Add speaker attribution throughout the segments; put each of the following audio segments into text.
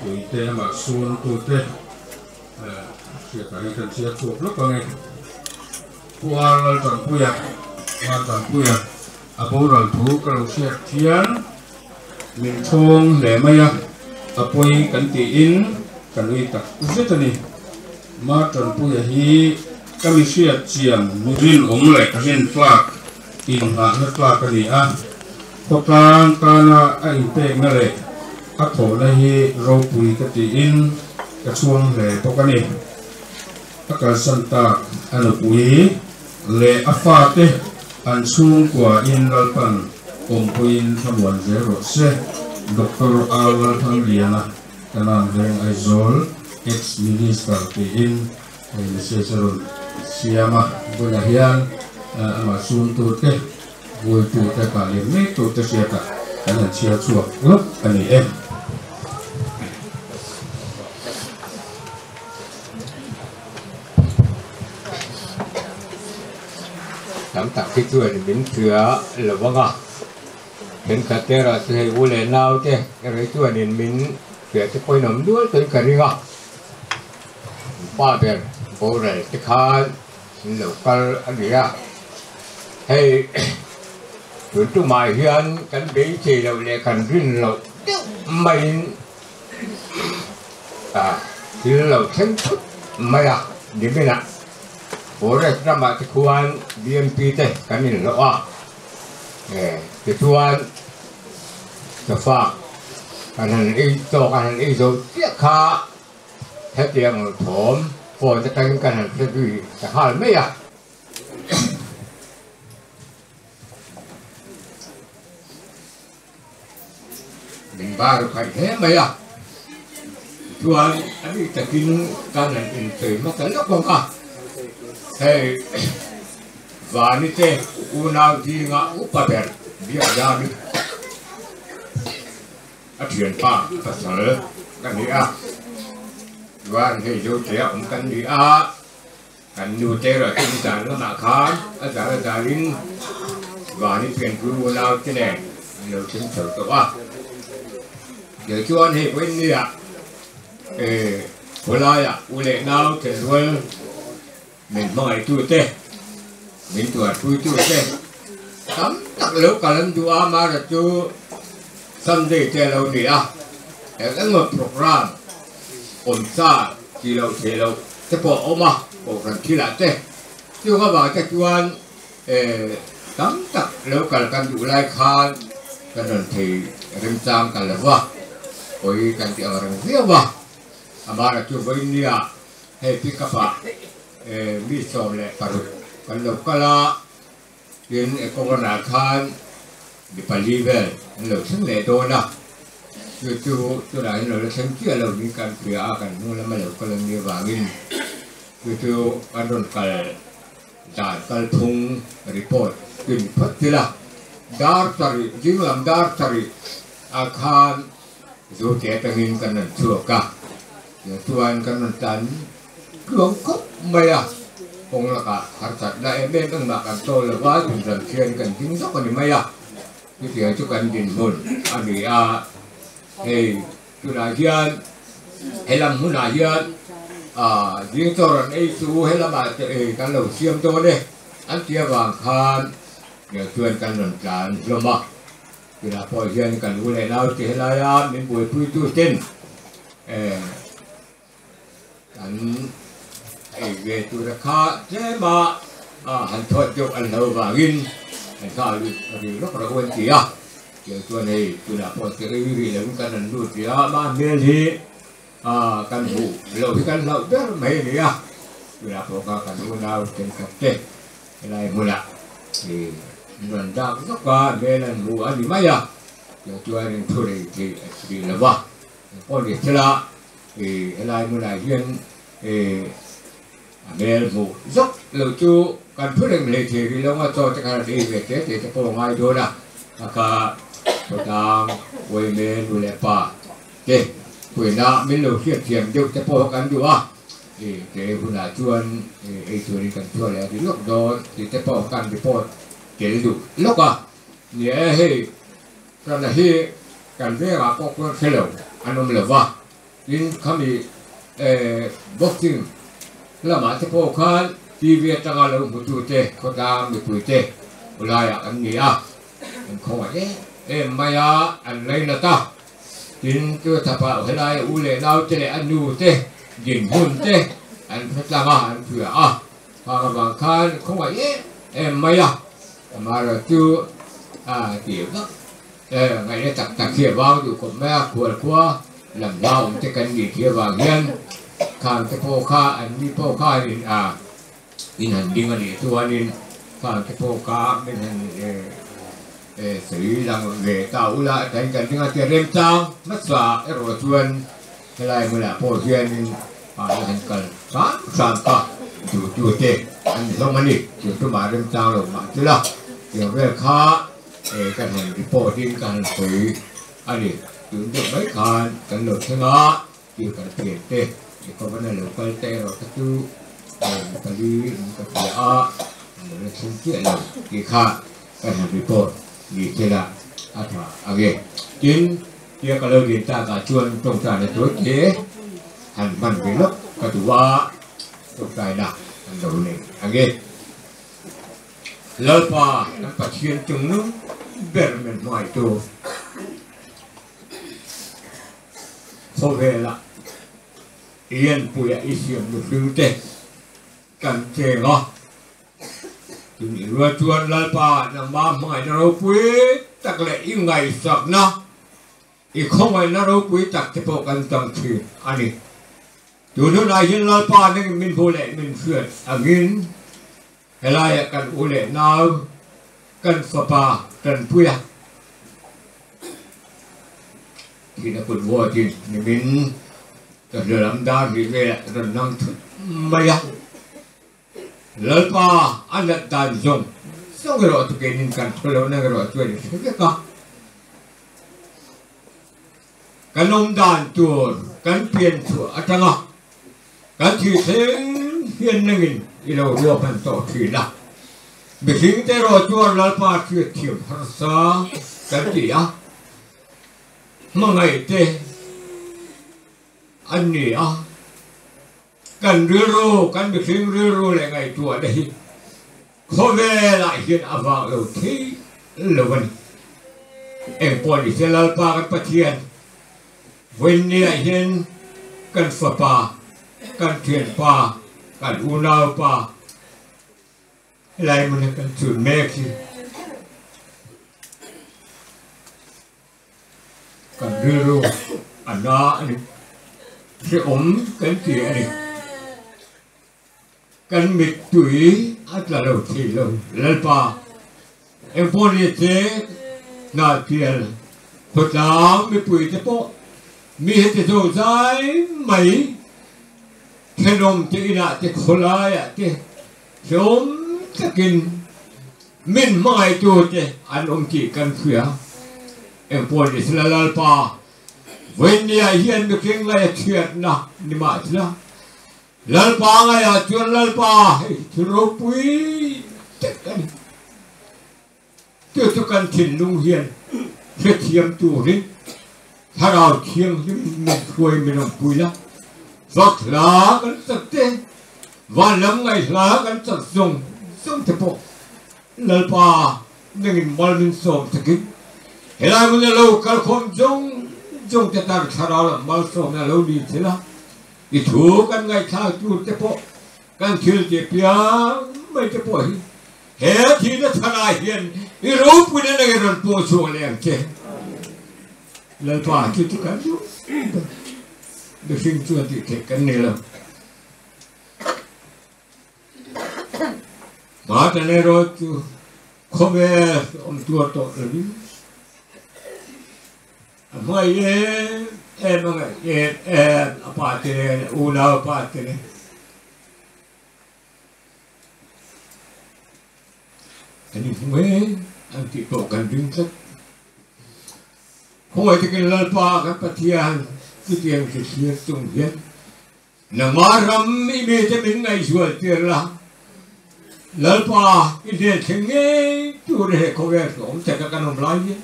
Speaker 1: Puite amah suntute hriatah hian kan chhiar chhuak lawk ang e. Pu Ar Laltanpuia, Laltanpuia a boral thu ka lo hriat hian min thawng hle mai a, a pawi kan tiin ka nui tak zet a ni. Martanpuia hi ka mi hriat chian mi rinawm leh rintlak inngahna tlak a ni a, khawtlang tana a inpekna leh a thawhna hi ropui ka tiin ka chhuang hle bawk a ni. A kalsan tak a nupui leh a fate an chhungkua in Lalpan awmpuiin thlamuan zel rawh se, Doctor R Lalthangliana, Kanan Veng Aizawl Ex-Minister tiin hei message a rawn siam a, vawiinah hian amah chhungtute, vuaitute, kah lem mek turte hriatah kan han chhiar chhuak lawk a ni e.
Speaker 2: Tam tak hi chuan min hria lo vang a, thenkhat te erawh chu hei u leh nau te erawh hi chuanin min hria te pawhin awm nual tawhin ka ring a, pa ber boral te khan min lo kal a ni a, hei tun tumah hian kan beisei loh leh kan rin loh deuh maiin Thil lo thleng thut mai a, niminah forest ramah te khuan BMP te kan inhlawh a, tichuan sofa kan han ei tawk an han ei zo chiah kha hetiang thawm phone atangin kan han hre zui ta nghal mai a. Min bar khaih hle mai a, tichuan a ni takin kan han insawi hmasa lawk bawk a, hei Vani te unau zinga upa ber Biakzami a thianpa pasal ka ni a, chuan hei Zotea awm kan ni a. Kan nu te erawh chu nizan lamah khan a zar a zarin Vani pianpui unau te nen an lo thleng chho tawh a. Kei chuan hei pawhin nia khawlaiah u leh nau thenrual min hmangaihtu te, min tuarpuitu te tam tak lo kal an duh a, amaherawhchu chu Sunday te a lo ni a, eng emaw programme awm sa ti loh theih loh te pawh a awm a, kohhran thilah te chung avang te chuan tam tak lo kal kan duh lai khan kan rawn thei remchang ta lo va, pawi kan ti ang reng viau a, amahra chu vawinia hei pick up ah mi 16 kan lo kal a. Tin, Ecobanah khan mi pali vel an lo thleng leh dawn a, chu chu tunah hian lo la thleng chiah lo niin kan hria a, kan hnung lama lo kal an nih avangin chu chu kan rawn kal dan kalphung report kin phawt thil a, dar sarih zing lam dar sarih ah khan Zote atangin kan rawn chhuak a, chuan kan rawn tlan Tluang khawp mai a, kawng lakah harsatna em em engmah kan tawl lo va, zunzam thian kan ding zawk a ni mai a, chutiang chu kan dinhmun a ni a, hei tunah hian helam hunah hian aah zing chaw rawn ei chu helamah te ei kan lo siam dawn e an ti avang khan chuan kan rawn tlan hlawm a, tunah pawh hian kan u leh nau te helaia min buaipuitu ten eh. Kan ei ve tura kha tlema han thawt deuh an hlo vangin an kha ri rawk rawk an ti a, tiang chuan hei tunah pawh ti ri rih lovin kan han lut rih a, mah hmel hi kan hmuh loh hi kan hlauh ber mai a ni a, tunah pawh kha kan unau thenkhat te helai hmunah an rawn dak zawk a, hmel an hmu a ni mai a, tiang chuan thu rei theih a ti rih lo va. Pawh ni thila i helai hmunah hian i a hmel hmuh zawk lo chu kan thu reng hlei thei rih lo a, chaw te khan a ei ve te te te pawh a ngai dawn a, a kha khawtlang uaime nu leh pa te puina min lo hriatthiam deuh te pawh kan duh a, i te hunah chuan i ei turin kan chhuah leh rih lawk dawn tih te pawh kan report tel duh lawk a, ni e hei. Tana hi kan vengah pawh khuan hre lo an awm lo va, Tin, khami boxing lamah te pawh khan TV atanga lo hmutute khawtlang mipuite ulaiah an ni a, an khawngaih em em mai a, an lainat a. Tin, chu thapah helai u leh naute leh a nu te dinhmun te an hre tlang a, an hria a. Khang avang khan khawngaih em em mai a, amaherawhchu a tih vak Ngaihna tak tak hi a vang duh khawp mai a, khual khua lam hla awm te kan nih khi avang hian khang te pawh kha an ni pawh khanin a in han ding a nih chuanin khang te pawh kha min han sawi lang ve ta ula tain kan ding a tia remchang hmasa erawh chuan helai hmunah pawh hianin a la han kal hram hram kha duhtute an ni hlawm a ni, tun tumah remchang lo mah chula tiang vel kha. E ka han report in ka han sawi a ni. Tun deuh mai khan kan lo thleng a, tih kan thian te i kawmana lo kal te erawh kha chu mi pali in ka hria a, an lo la thleng chiah lo tih kha kan han report ni thila a tha ang e. Tin, tia ka lo din takah chuan tawngtaina tawi te han hman ve lawk ka duh a, tawngtaina an lo nei ang e. Lalpa kan Pathian chungnung ber min hmaitu khawvelah Lianpuia i siam mihring te kan cheng a, chumi rual chuan Lalpa nangmah hmangaihna ropui tak leh i ngaihsakna, i khawngaihna ropui tak te pawh kan tang thin a ni. Tun hunah hian Lalpa nangin min hmu leh min hriat angin Helaiah kan u leh nau, kan fapa tanpui a, thihna kut vuatin nimin ka hnalam dar hnih velah rawn nang thut mai a. Lalpa a nat dan zawng zawng erawh chu keinin kan hre lo nang erawh chuan i hre vek a. Kan awm dan tur kan pian chhuah atanga Kan thih thleng hian nangin i lo ruahman tawh thin a, mihring te erawh chuan Lalpa hriatthiam harsa kan ti a, hmangaih te an ni a, kan rilru, kan mihring rilru leh ngaihtuahna hi khawvelah hian a vak lo thei lo a ni. Engpawh ni se Lalpa kan Pathian Vawiinniah hian kan fapa, kan thianpa, kan unaupa helai hmuna kan chhun mek hi kan rilru a na a ni, hrehawm kan ti a ni. Kan mittui a tla lo thei lo. Lalpa, engpawh ni che hna tial khawtlang mipui te pawh mi heti zo zai mai thenawm te inah te khawlaiah te hlawm takin min hmangaihtu te an awm tih kan hria. Engpawh ni sela Lalpa, vawiinniah hian mihring ngaia chhiatna ni mahsela, Lalpa ngaiah chuan Lalpa hei hi thil ropui tak a ni. Chu chu kan thinlung hian hrethiam turin Thlarau Thianghlim min hruai min awmpui la. Vak hla kan chak te, van lam ngaih hla kan chak zawng zawng te pawh Lalpa nangin mal min sawm takin helai hmun a lo kalkhawm zawng zawng te tan Thlarau lam malsawmna lo ni thil a. I thu kan ngaihthlak tur te pawh kan thil ti piang mai te pawh hi he thihna chhanah hian i ropuina nang i rawn pawh chhuak leh ang che. Lalpa chu chu kan duh ber. Mihring chuan tih theih kan nei lo. Hmatan erawh chu khawvel awm tuar tawh lovin A hmai em em a ngaih em em a pa te nen a unau pa te nen. An inhmu em an tih pawh kan ring tlat. Khawngaih takin Lalpa kan Pathian chutiang hre thlir chung hian Nangmah ram i mite min ngaihzual tir la, Lalpa i hnen thleng ngei tur he khawvel hlawm taka kan awm lai hian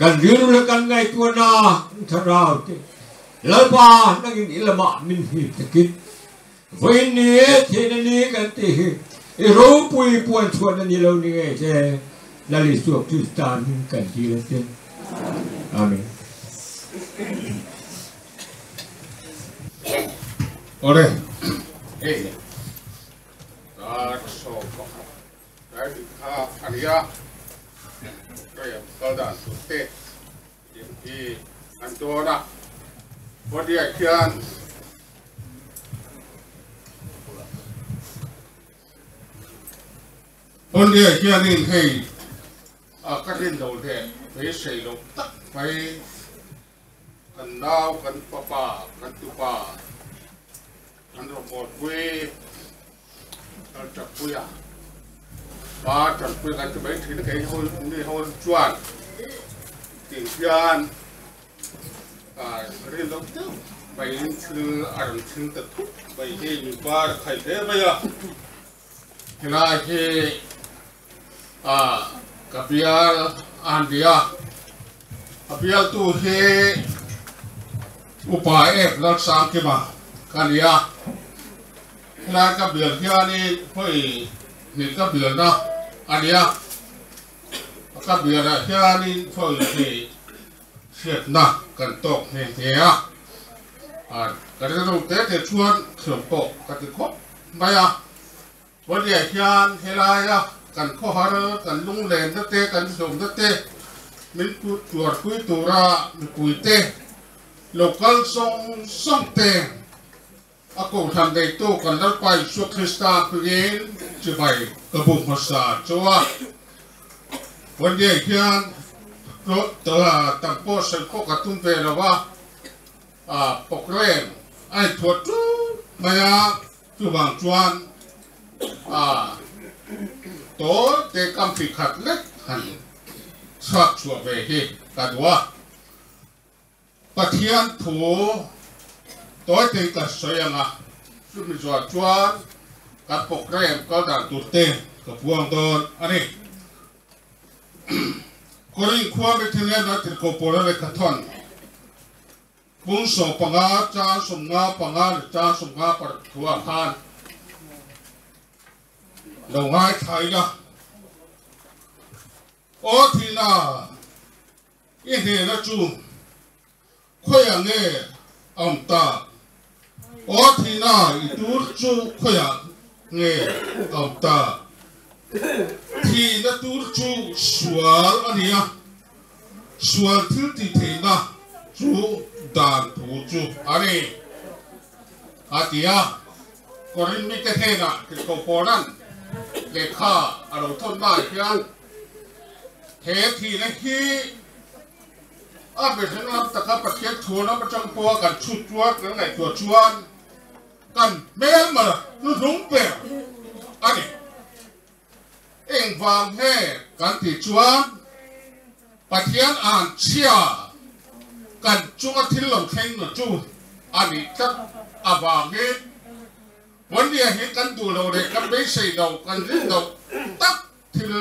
Speaker 2: kan rilru leh kan ngaihtuahna thlarau te. Lalpa nangin i lamah min hip takin vawiin ni theihna ni kan tih hi i ropui puan chhuahna ni lo ni ngei che Lal Isua Krista hming kan dil a che. Amen.
Speaker 1: Awle, hei dar 11 tlai dik kha a nia, hei kal dan tur te Tih hi an dawn a, Body-ah khian Body-ah hianin hei a ka rin lo leh beisei lo tak mai kan nau, kan fapa, kan tupa kan rawngbawl-pui Tanpuia pa Tanpuia kan ti mai thin a kei ho mi ho chuan tih hian rin lo deuh maiin thil a rawn thleng ta thut mai hi min par a khai hle mai a helai hi ka bial a han ti a a bialtu hi upa ek Lalsangkima ka ni a. Helai ka bial hianin hawi hnih ka bialna a nia, ka bialah hianin hawi hnih hriatna kan tawk nghe nghe a, ka rilru te te chuan thiam pawh ka ti khawp mai a, Vawliah hian helaia kan khawhar, kan lunglenna te, kan hlawmna te min tuarpui tura mipuite local zawng zawng te, A kohhran neitu kan Lalpa Isua Krista hmingin chibai ka bu hmasa chu a. Vawniai hian tam pawh sawi pawh ka tum ve lo a, program a inthuah ṭup mai a, chuvang chuan tawi te kam hri khat lek han chhuak chhuah ve hi ka duh a. Pathian thu tawite ka sawi ang a, chumi zuah chuan kan program kal dan tur te ka puang dawn a ni. Korin khua Methanian a tirhkoh Paula lehkha thawn Pung 15 chang 55 leh chang 56 thuah khan lo ngaithla ila. Aw thihna! I hnena chu khawiah nge a awm tak? Aw thihna i tur chu khawiah nge a awm tak? Thihna tur chu sual a ni a, sual thil tih theihna chu dan thu chu a ni, a ti a. Korin mite hnenah tirhkoh Paula'n lehkha a lo thawn lai hian, He thihna hi a mihring lam taka Pathian thu lam atang pawha kan chhut chuan, kan ngaihtuah chuan kan hmelma hnuhnung ber a ni. Engvang nge kan tih chuan Pathian an chhia kan chunga thil lo thleng chu a nih tlat avangin Vawnia hi kan duh lo leh kan beisei lo, kan rin lo tak Thil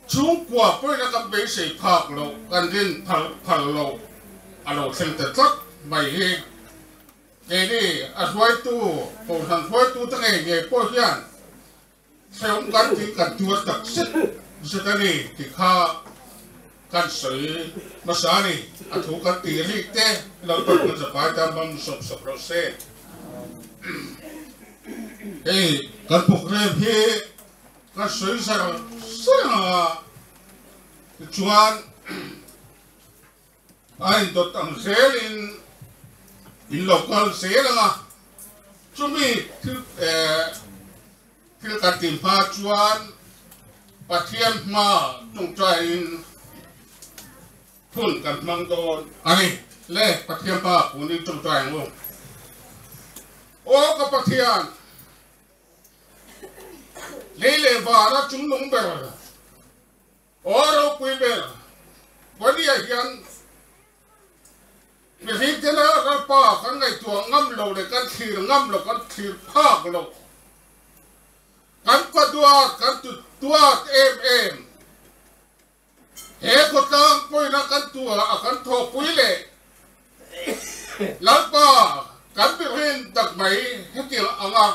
Speaker 1: chhungkua pawhin a kan beisei phak loh, kan rin phal phal loh a lo thleng ta tlat mai hi. Keini a hruaitu, Kohhran hruaitute ngei ngei pawh hian hrehawm kan tih kan tuar tak zet zet a ni tih kha kan sawi hmasa a ni. A thu kan tih rik te Lalpan kan zapai tan hmang sawp sawp rawh se. Hei kan program hi kan sawi zar zar ang a, tichuan a indawt ang zelin in lo kal zel ang a, chumi thil thil kan tih hma chuan Pathian hma tawngtaiin Hun kan hmang dawn a ni. Le Pathian pa punin tawngtai ang u. Aw ka Pathian, lei leh vara chungnung ber, aw ropui ber, Vania hian mihring tena Lalpa kan ngaihtuah ngam lo leh kan thlir ngam lo, kan thlir phak lo. Kan paduat, kan tutuat em em. He khawtlang pawina kan tuah a kan thawhpui leh
Speaker 3: Lalpa kan mihring tak mai hetiang anga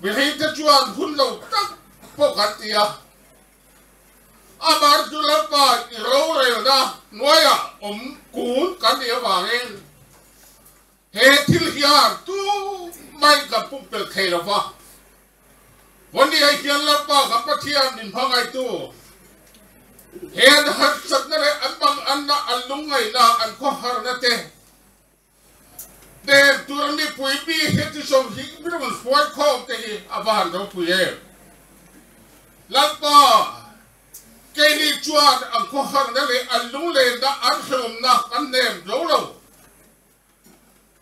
Speaker 3: mihringte chuan hun lo tak pawh kan ti a. Amah chu Lalpa i rorelna hnuaiah awm kun kan nih avangin he thil hian tumah in kan pumpelh thei lo va. Vawni ai hian Lalpa kan Pathian min hmangaihtu he an harsatna leh an manganna, an lungngaihna, an khawharna te hnem tura mipui mi heti zawng hi min rawn hruai khawm te hi a va han ropui em. Lalpa, keini chuan an khawharna leh an lunglenna, an hrehawmna kan hnem zo lo.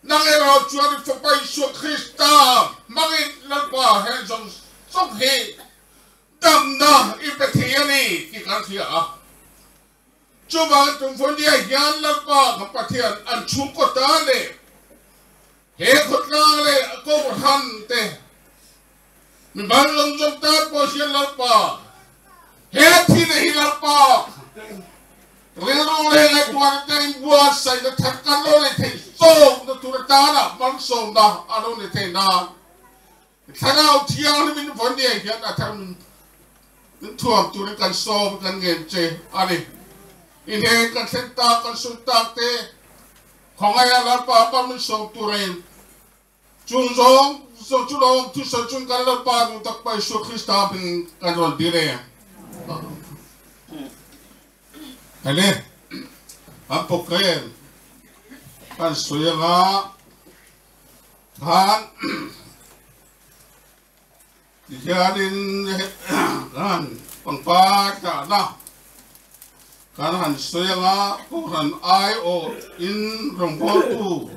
Speaker 3: Nang erawh chuan i Fapa Isua Krista hmangin Lalpa heng zawng zawng hi damna i pe thei a ni tih kan hria a. Chuvangin tumfawnia hian Lalpa kan Pathian an chhungkaw ta leh he khawtlang leh a kohhran te mimal zawng zawng tan pawh hian Lalpa he thil hi Lalpa rilru leh ngaihtuahna te inbuatsaihna thar kan lo nei thei zawkna tur atana hmangsawmna a lo nei thei nan Thlarau Thianghlim in vawinia hian a thar min thuam turin kan sawm kan ngen che a ni. I hnen kan thlen tak kan sawi tak te khawngaih a Lalpa pa min sawm turin Chung zawng zawng chu lawm thusawi chung kan Lalpa duh tak Pa Isua Krista hming kan rawn dil e. Hele, an program kan sawi anga khan tihianin kan pangpar dahna kan han sawi anga Kohhran aiawh in rawngbawltu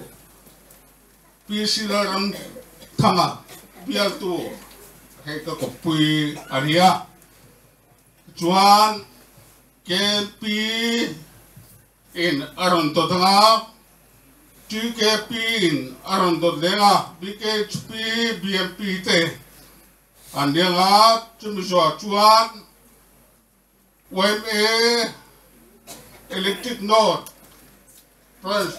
Speaker 3: PC Lalramthanga bialtu hei ka kawppui a ni a, chuan KP in a rawn dawt ang a, TKP in a rawn dawt leng a, BKHP, BMP te an ni ang a, chumi zawhah chuan Yma Electric North Branch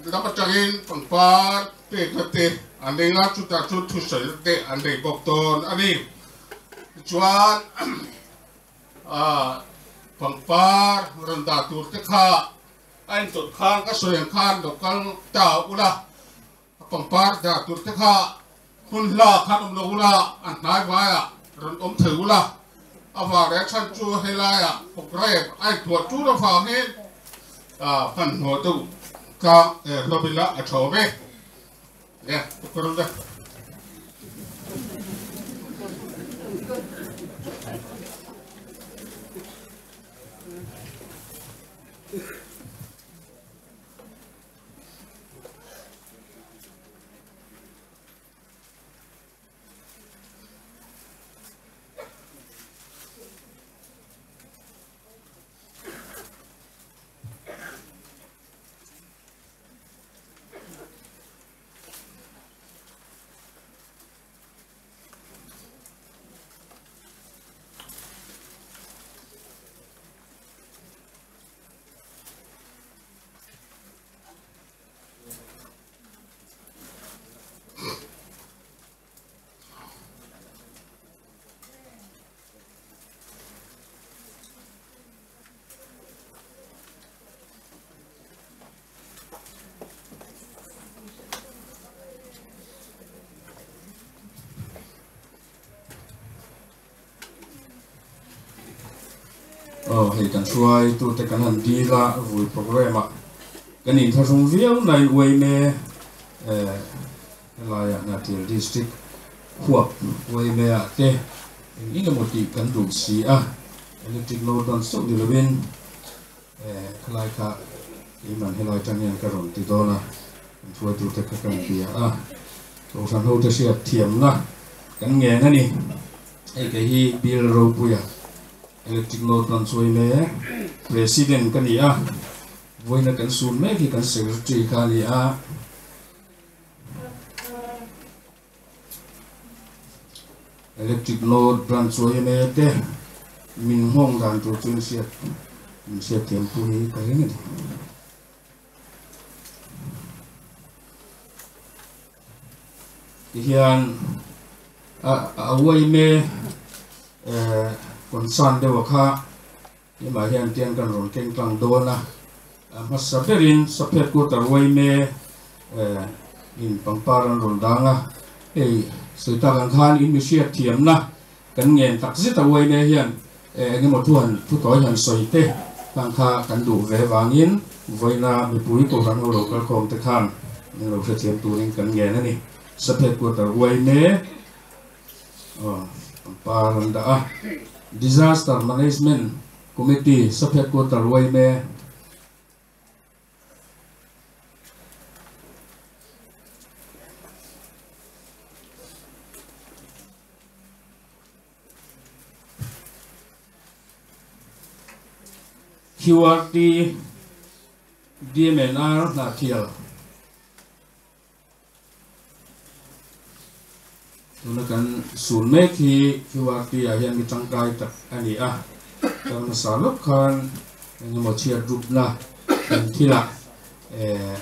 Speaker 3: lam atangin pangpar pekna te an nei a, chutah chuan thusawi te an nei bawk dawn a ni. Tichuan pangpar rawn dah tur te kha a intawrh khan ka sawi ang khan lo kal ta ula, pangpar dah tur te kha Hmun hla khan awm lo ula, a hnai vaiah rawn awm thei ula, a vang reng chhan chu helaiah programme a intuah ṭur avangin hmanhmawh deuh tlang hlawm ila a ṭha awm e. Nia, ka kawr ula.
Speaker 1: Aw hei kan hruai tute kan han dil a vui programme ah kan inthlahrung viau nain uaime eh helaiah Hnahthial district huap uaime ah te eng eng emaw tih kan duh si a electric load dawn chauh ni lovin eh khalai kha keiman helai tang hian ka rawn ti dawn a kan hruai tute kha kan bia a kohhran ho te hriat thiamna kan ngen a ni. Hei kei hi Bill Ropuia Electric Load Branch Uaime President ka ni a, vawiina kan sun mek hi kan Secretary kha a ni a. Electric Load Branch Uaime te min nghawng dan tur chu in hriat min hriat thiam pui ka ring a ni. Tihian a a uaime concern deuh a kha Hemah hian tiang kan rawn keng tlang dawn a, a hmasa berin Saphet Quarter uaime in pangpar an rawn dang a, hei sawi tak ang khan in mi hriat thiamna kan ngen tak zet a uaime hian eng emaw thu han thu tawi han sawi te hlang kha kan duh ve vangin vawiina mipui Kohhran ho lo kalkhawm te khan min lo hrethiam turin kan ngen a ni. Saphet Quarter uaime. Pangpar an dah a, Disaster Management Committee sub headquarter yma. QRT DMNR Hnahthial. Tuna kan sul mek hi QRT ah hian mi tangkai tak a ni a, kal hmasa lawk khan engemaw chhiat rupna kan thilah eh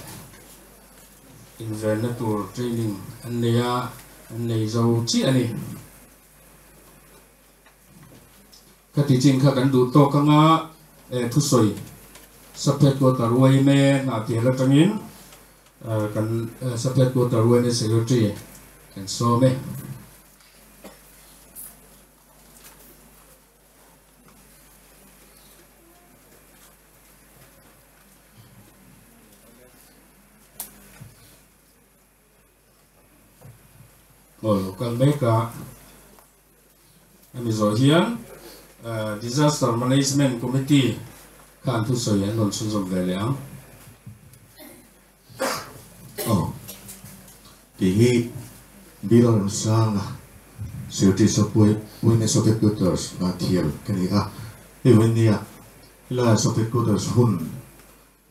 Speaker 1: invenna tur training an nei a, an nei zo chiah a ni. Khati chin kha kan duh tawk anga eh thusawi sub headquarter yma hna tel atangin Kan sub headquarter yma secretary kan sawm e. Aw lo kal mek a. Hemi zawh hian Disaster Management Committee khan thusawi an rawn chhunzawm ve leh ang.
Speaker 4: Aw, tih hi Bill Remsanga, Secretary Sawpui Women's of Headquarters ah thial ka ni a. Hei vawiin nia helaiah Sub Headquarters hun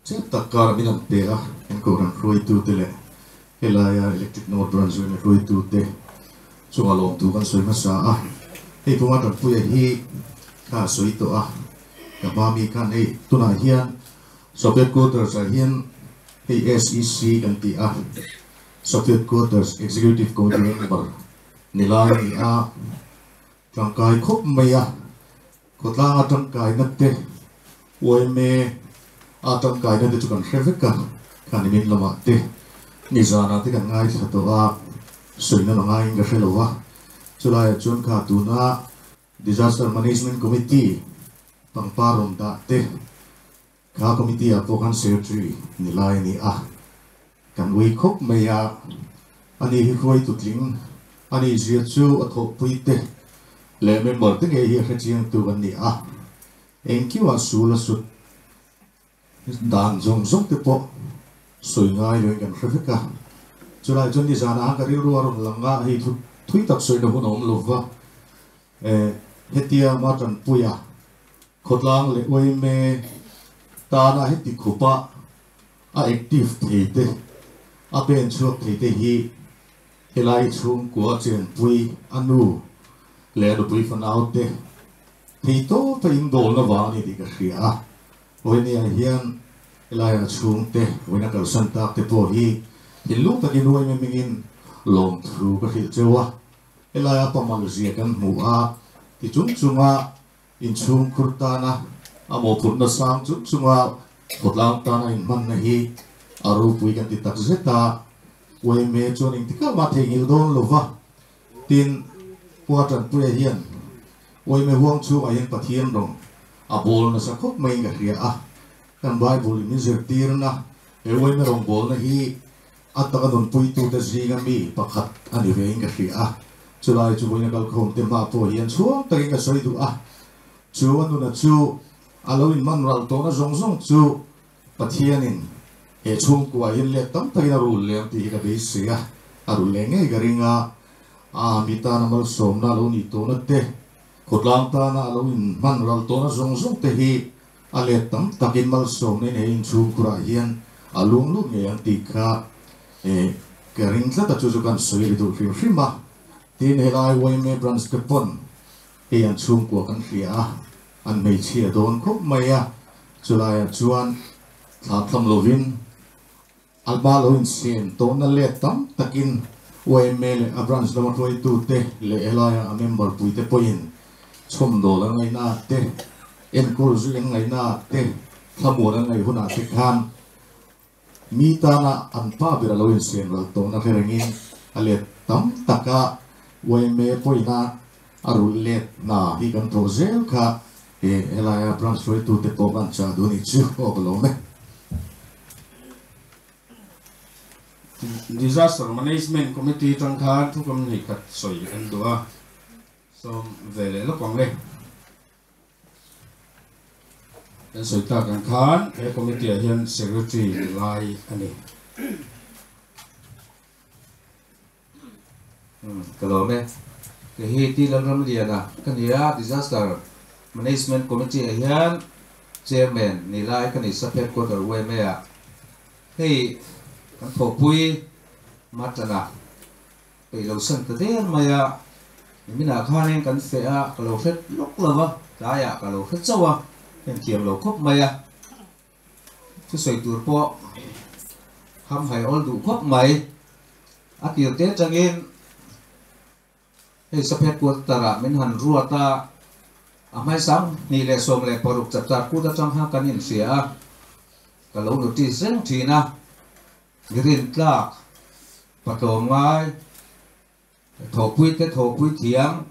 Speaker 4: Chiang tak kar min an pe a, kan kohhran hruaitute leh helaia Electric North Branch Unit hruaitute chunga lawmthu kan sawi hmasa a. Hei Puma Tanpuia hi kha a sawi tawh a, ka hma mi khan hei tunah hian Sub Headquarters ah hian hei SEC kan ti a, Sub Headquarters Executive Committee member ni lai a ni a, tangkai khawp mai a. Khawtlang a tangkaina te, yma a tangkaina te chu kan hre vek a, khan i min lamah te nizanah te kan ngaithla tawh a, sawi nan a ngaiin ka hre lo a, chulaiah chuan kha tuna Disaster Management Committee pangpar rawn dah te kha committee ah pawh khan secretary ni lai a ni a, kan ui khawp mai a, ani hi hruaitu tling a nih zia chu a thawhpui te leh member te ngei hi a hrechiang tu an ni a, engkiuah sul a sut dan zawng zawng te pawh sawi ngai loin kan hre vek a, chulai chuan nizanah khan ka rilru a rawn lang a, hei thu thui tak sawina hun a awm lova, hetia ma tanpuia Khawtlang leh yma tana heti khupa a active thei te, a pen chhuak thei te hi helai chhungkua chenpui a nu leh a nupui fanau te thei tawpa indawlna vang a ni tih ka hria a. Vawinia hian helaiah chhungte vawiina kalsan tak te pawh hi thinlung takin yma hmingin lawmthu ka hrilh cheu a. Helaia pamal zia kan hmu a, ti chung chunga Inchhung khur tana a mawhphurhna sang chung chunga khawtlang tana inhmanna hi a ropui kan ti tak zet a, yma chuan engtikah mah theihnghilh dawn lo va, tin, Pua Tanpuia hian yma huang chhungah hian Pathian rawng a bawl nasa khawp maiin ka hria a, kan Bible in min zirtirna he yma rawngbawlna hi a taka nunpuitute zinga mi pakhat a ni vein ka hria a, chulai chu vawiina kalkhawmte hma pawh hian chhuang takin ka sawi duh a, chu a nuna chu a lo inman ral tawhna zawng zawng chu Pathianin he chhungkua hian let tam takin a rul leh ang tih hi ka beisei a, a rul leh ngei ka ring a, a mi tana malsawmna a lo nih tawhna te, khawtlang tana a lo inhman ral tawhna zawng zawng te hi A let tam takin malsawmna in he inchhungkhurah hian a lung lut ngei ang tih kha ka ring tlat a, chu chu kan sawi ri duh hrim hrim a. Tin, helai yma branch te pawn hei an chhungkua kan hria a, an hmeichhia dawn khawp mai a, chulaiah chuan thla tham lovin Alma lo insiam tawhna let tam takin YMA leh a branch lama hruaitute leh helaia a member puite pawhin chhawmdawl an ngaihna te, enkawl zui an ngaihna te, thlamuan an ngaih hunah te khan mi tana an pa ber a lo insiam ral tawhna hre rengin a let tam taka YMA pawina a rulh let hna hi kan thawh zel kha he helaia branch hruaitute pawh kan chah duh a nih chu aw ka lawm e.
Speaker 1: Disaster Management Committee tang khan thukam hnih khat sawi an duh a, sawm ve leh lawk ang le. Kan sawi tak ang khan he committee ah hian secretary ni lai a ni.
Speaker 5: Ka lawm e. Kei hi T Lalramliana ka ni a, Disaster Management Committee ah hian Chairman ni lai ka ni sub headquarter YMA ah. Hei kan thawhpui Matana peih lo san ta der mai a, niminah khanin kan feh a, ka lo hre lawk lo va, tlaiah ka lo hre chauh a, heng thiam lo khawp mai a, thusawi tur pawh hamhai awl duh khawp mai. A tir te atangin hei Saphet Quarter-ah min han ruat a, a hmaisang 2016 chapchar kut atang khan kan inhria a, ka lo notice reng thin a, mi rintlak, patlawm ngai, thawhpui te thawhpui thiam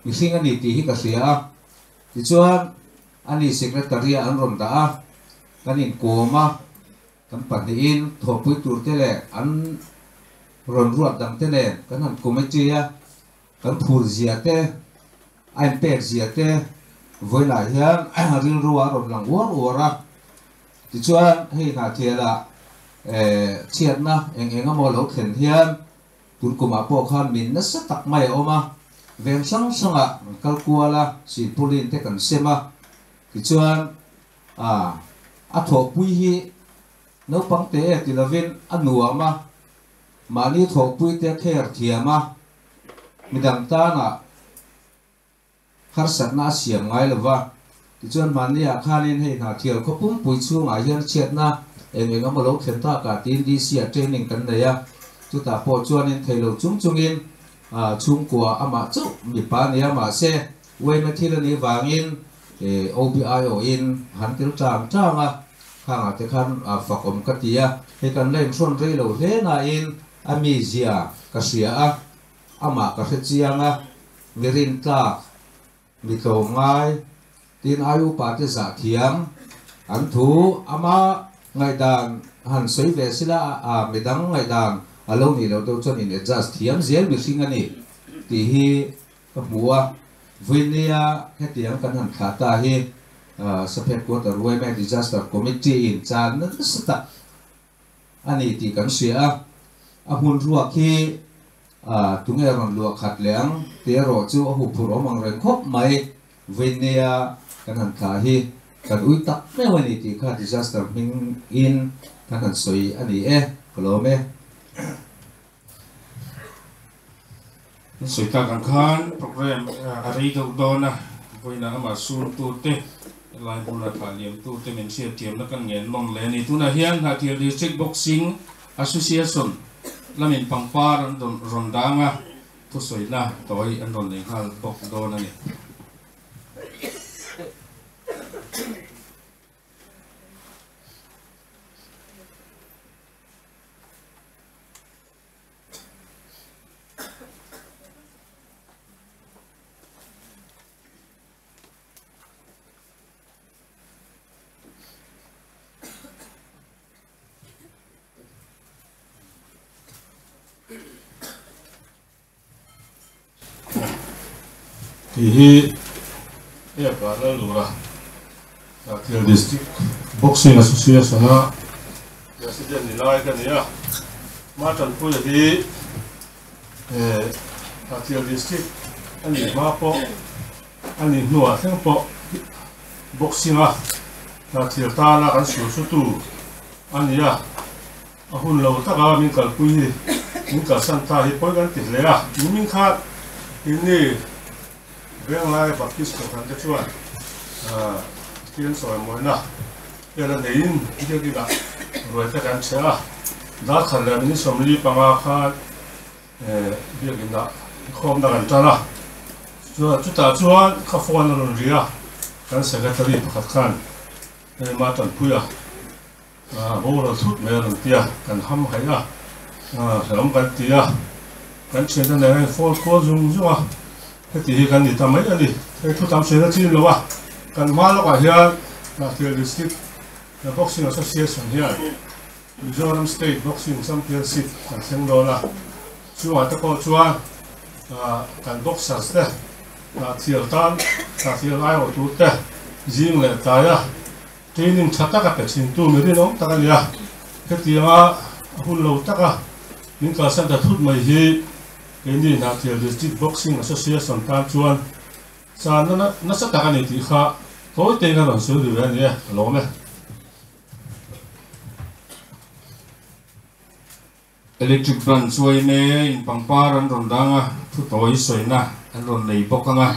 Speaker 5: mihring a ni tih hi ka hria a. Tichuan, ani Secretary-a an rawn dah a, kan inkawm a. Kan pahnihin thawhpui turte leh an rawn ruat dangte nen kan han committee a, kan phur zia te, a inpek zia te vawiinah hian rilru a rawn lang uar uar a. Tichuan hei Hnahthialah chhiatna eng eng emaw lo thlen hian tun kumah pawh khan min nasa tak mai a awm a, veng hrang hrangah kan kal kual a, silpauline te kan sem a, tichuan A, a thawhpui hi naupang te e ti lovin a nuam a, mahni thawhpui te kher thiam a, midang tana harsatna a siam ngai lo va. Tichuan mahniah khanin hei hna thial khaw pumpui chhungah hian chhiatna eng eng emaw lo thlen takah tiin DC ah training kan nei a, chutah pawh chuanin thei lo chung chungin chhungkua amah chauh mipa nia mahse Uaima thil a nih vangin OBIO in han tel tang tang a, khangah te khan fak awm ka ti a, hei kan la inhrawn rei lo hle nain a mizia ka hria a, amah ka hre chiang a, mi rintlak, mi tlawm ngai, tin ai upa te zah thiam an thu ama ngaihdan han sawi ve sila a midang ngaihdan a lo nih loh deuh chuan in adjust thiam zel mihring a ni tih hi Ka hmu a, Vuinia hetiang kan han thlah ta hi Saphet Quarter YMA Disaster Committee in chan nasa tak a ni tih kan hria a, a hmun ruak hi tunge rawn luah khat leh ang tih erawh chu a huphurh awm ang reng khawp mai. Vuinia kan han thlah hi kan ui tak meuh a ni tih kha disaster hming in kan han sawi a ni e, ka lawm e.
Speaker 1: Sawi tak ang khan program a rei deuh dawn a, vawiinah amah suntute, helai hmuna thlah liamtute min hriatthiamna kan ngen nawm leh a ni. Tunah hian Hnahthial District Boxing Association lamin pangpar an rawn dang a, thusawina tawi an rawn nei nghal bawk dawn a ni.
Speaker 3: Tih hi Eva Lalura Hnahthial District Boxing Association a President ni lai ka ni a, Ma Tanpuia hi Hnahthial District a nih hma pawh a nih hnuah thleng pawh boxing a Hnahthial tana kan sulsutu a ni a. A hun lo taka min kalpui hi min kalsan ta hi pawi kan ti hle a. Nimin khan inni Venglai Baptist Kohhran te chuan Pathian sawimawina vel a neiin biakinah ruai te kan chhe a. Darkhat leh minute 45 khan
Speaker 6: Biakin ah inkhawmna kan tan a, chutah chuan ka phone a rawn ri a, kan secretary pakhat khan hei Tanpui a boral thut mai a rawn ti a, kan ham haih a, hlauhawm kan ti a, kan thiante nen a in phone kual zung zung a, heti hi kan ni ta mai a ni, hei thu tam sawi na chin lo a, kan hma lawkah hian Hnahthial District Boxing Association hian Mizoram State Boxing Championship kan thleng dawn a, chungah te pawh chuan kan boxers te Hnahthial tan Hnahthial aiawh tur te zing leh tlaia training tha taka pe thintu mi rinawm tak a ni a, hetianga a hun lo taka min kalsan ta thut mai hi keini Hnahthial District Boxing Association tan chuan channa nasa tak a ni tih kha tawi tein a rawn sawi ri ve a ni e, ka lawm e.
Speaker 1: Electric ban chuai me in pangpar an rawn dang a, thu tawi sawina an rawn nei bawk ang a.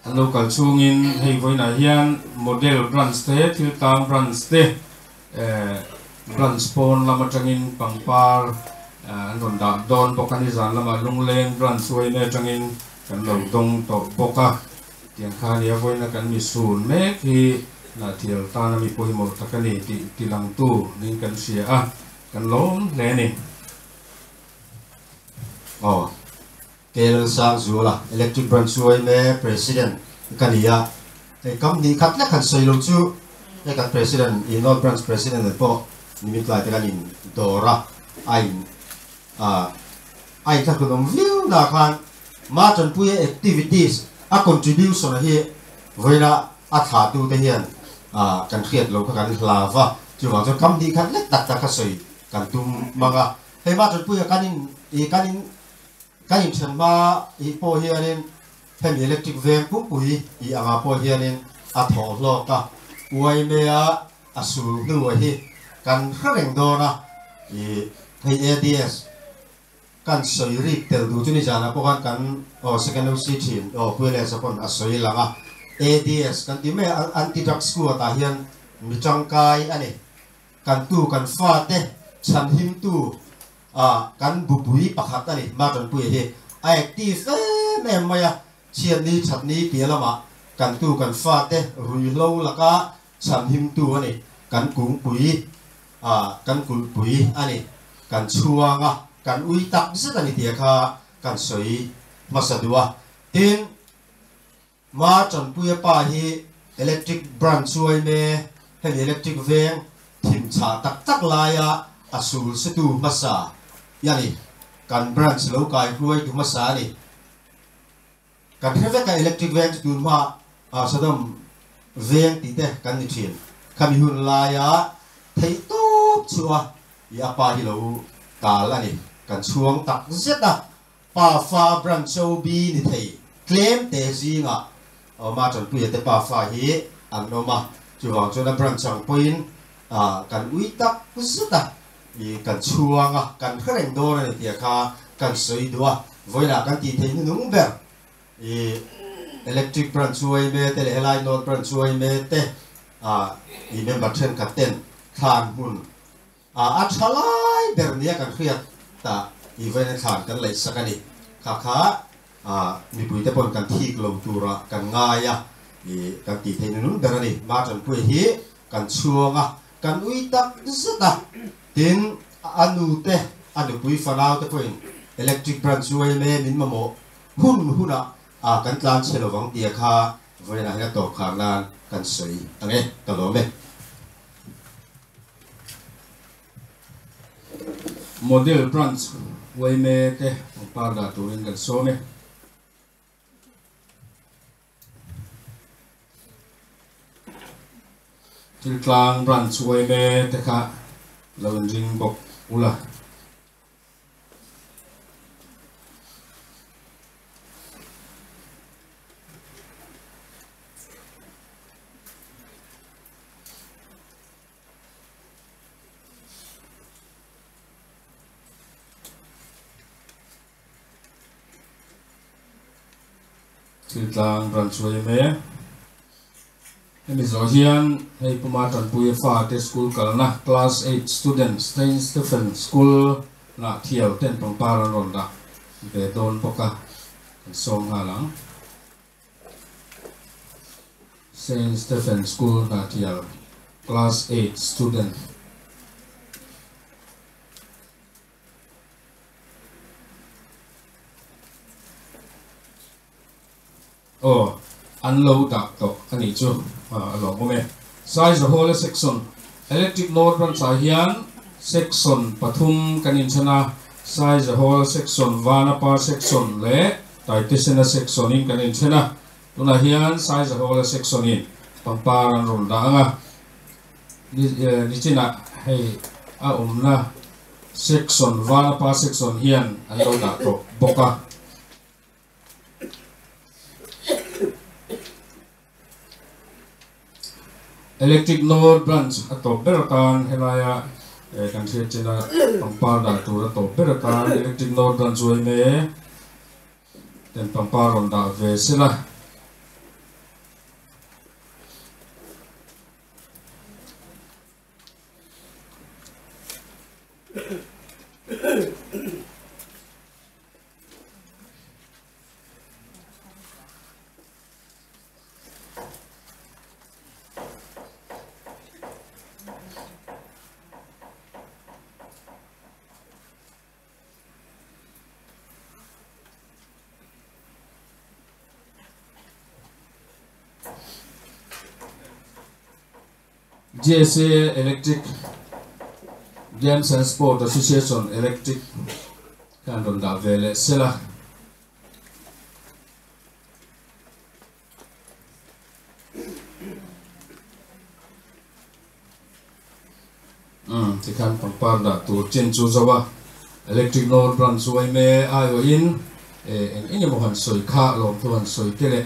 Speaker 1: An lo kal chhungin hei vawiinah hian model branch te, thil tlang branch te, branch pawn lam atangin pangpar an rawn dah dawn bawk a ni. Zan lamah Lungleng branch chuai me atangin kan lo dawng tawh bawk a. Tiang kha nia vawiina kan mi sun mek hi Hnahthial tana mi pawimawh tak a ni tih tilangtu niin kan hria a, kan lawm hle a ni.
Speaker 7: Aw, KL Sangzuala, Electric Branch yma President ka ni a, hei kam hnih khat lek han sawi lo chu hei kan President, i North Branch President nen pawh nimin tlai te kan in dawr a, a in a a inthlahlun awm viau na khan Ma Tanpuia activities a contribution a hi vawiina a thlah tu te hian kan hriat lo kha kan hlau va, chuvang chuan kam hnih khat lek tak tak kha sawi kan tum mang a. Hei Ma Tanpuia kan in i kan in kan inthen hma i pawh hianin hemi electric veng pumpui i angah pawh hianin a thawh hlawk a, uaimea a sul hnu a hi kan hre reng dawn a, i hei ADS kan sawi rik tel duh chu nizanah pawh khan kan aw second OC thin aw Puiles-a pawn a sawi lang a, ADS kan ti mai a, Anti Drug Squad ah hian mi tangkai a ni, kan tu kan fate chhanhimtu ah kan bupui pakhat a ni, Matanpuia hi a active em em mai a, chhiatni thatni piah lamah kan tu kan fate ruihhlo laka Chhanhimtu a ni, kan kungpui a, kan kulhpui a ni, kan chhuang a, kan ui tak zet a ni tih kha kan sawi hmasa duh a. Tin, Ma Tanpuia pa hi Electric Branch chuai me, hemi Electric veng thim chhah tak tak laia a sul situ hmasa i a ni, kan Branch lo kai hruaitu hmasa a ni. Kan hre vek a electric veng chu tun hma ah Sodom veng tih te kan ni thin. Khami hun laia theih tawp chu a i a pa hi lo tal a ni. Kan chhuang tak zet a, pa fa branch OB ni thei tlem te zingah Awma Tanpuia te pa fa hi an awm a, chuvang chuan a branch ang pawhin kan ui tak zet a, i kan chhuang a, kan hre reng dawn a ni tih kha kan sawi duh a, vawiinah kan tih theih hnunung ber i electric branch uai me te leh helai north branch uai me te ah i member thenkhat ten thlan hmun ah a tha lai ber nia kan hriat tah i vawiina thlan kan laih sak a ni. Kha kha ah mipui te pawn kan thik lo turah kan ngai a, i kan tih theih hnunung ber a ni. Matanpuia hi kan chhuang a. Kan ui tak zet a, tin a nu te, a nupui fanau te pawhin electric branch yma min mamawh hun hunah a kan tlan chhe lovang tia kha vawiinah hian a tawp khar nan kan sawi ang e, ka lawm e.
Speaker 1: Model branch yma te pangpar dah turin kan sawm e. Thiltlang branch yma te kha lo inring bawk ula. Thiltlang branch yma Hemi zawh hian hei Puma Tanpuia fate school kalna class eight student Saint Stephen School Hnahthial ten pangpar an rawn dah ve dawn bawk a, kan sawm nghal ang. Saint Stephen School Hnahthial Class 8 student. Aw, an lo dah tawh a nih chu a lawmawm e. Saizahawla Section, Electric North Branch ah hian Section pathum kan inchhan a, Saizahawla Section, Vanapa Section leh Taitesena Section in kan inchhen a. Tunah hian Saizahawla Section in pangpar an rawn dah ang a, nichinah hei a awmna Section, Vanapa Section hian an lo dah tawh bawk a. Electric North Branch a tawp ber atan helaia kan hriat chena pangpar dah tur a tawp ber atan Electric North Branch uaime ten pangpar rawn dah ve sela. GSA Electric Games and Sport Association Electric kan rawn dah ve leh sela. Umm tikhan pangpar dah tur chin chu zo a, Electric North Branch chu aime aiawhin eng eng emaw han sawi kha lawmthu han sawi te leh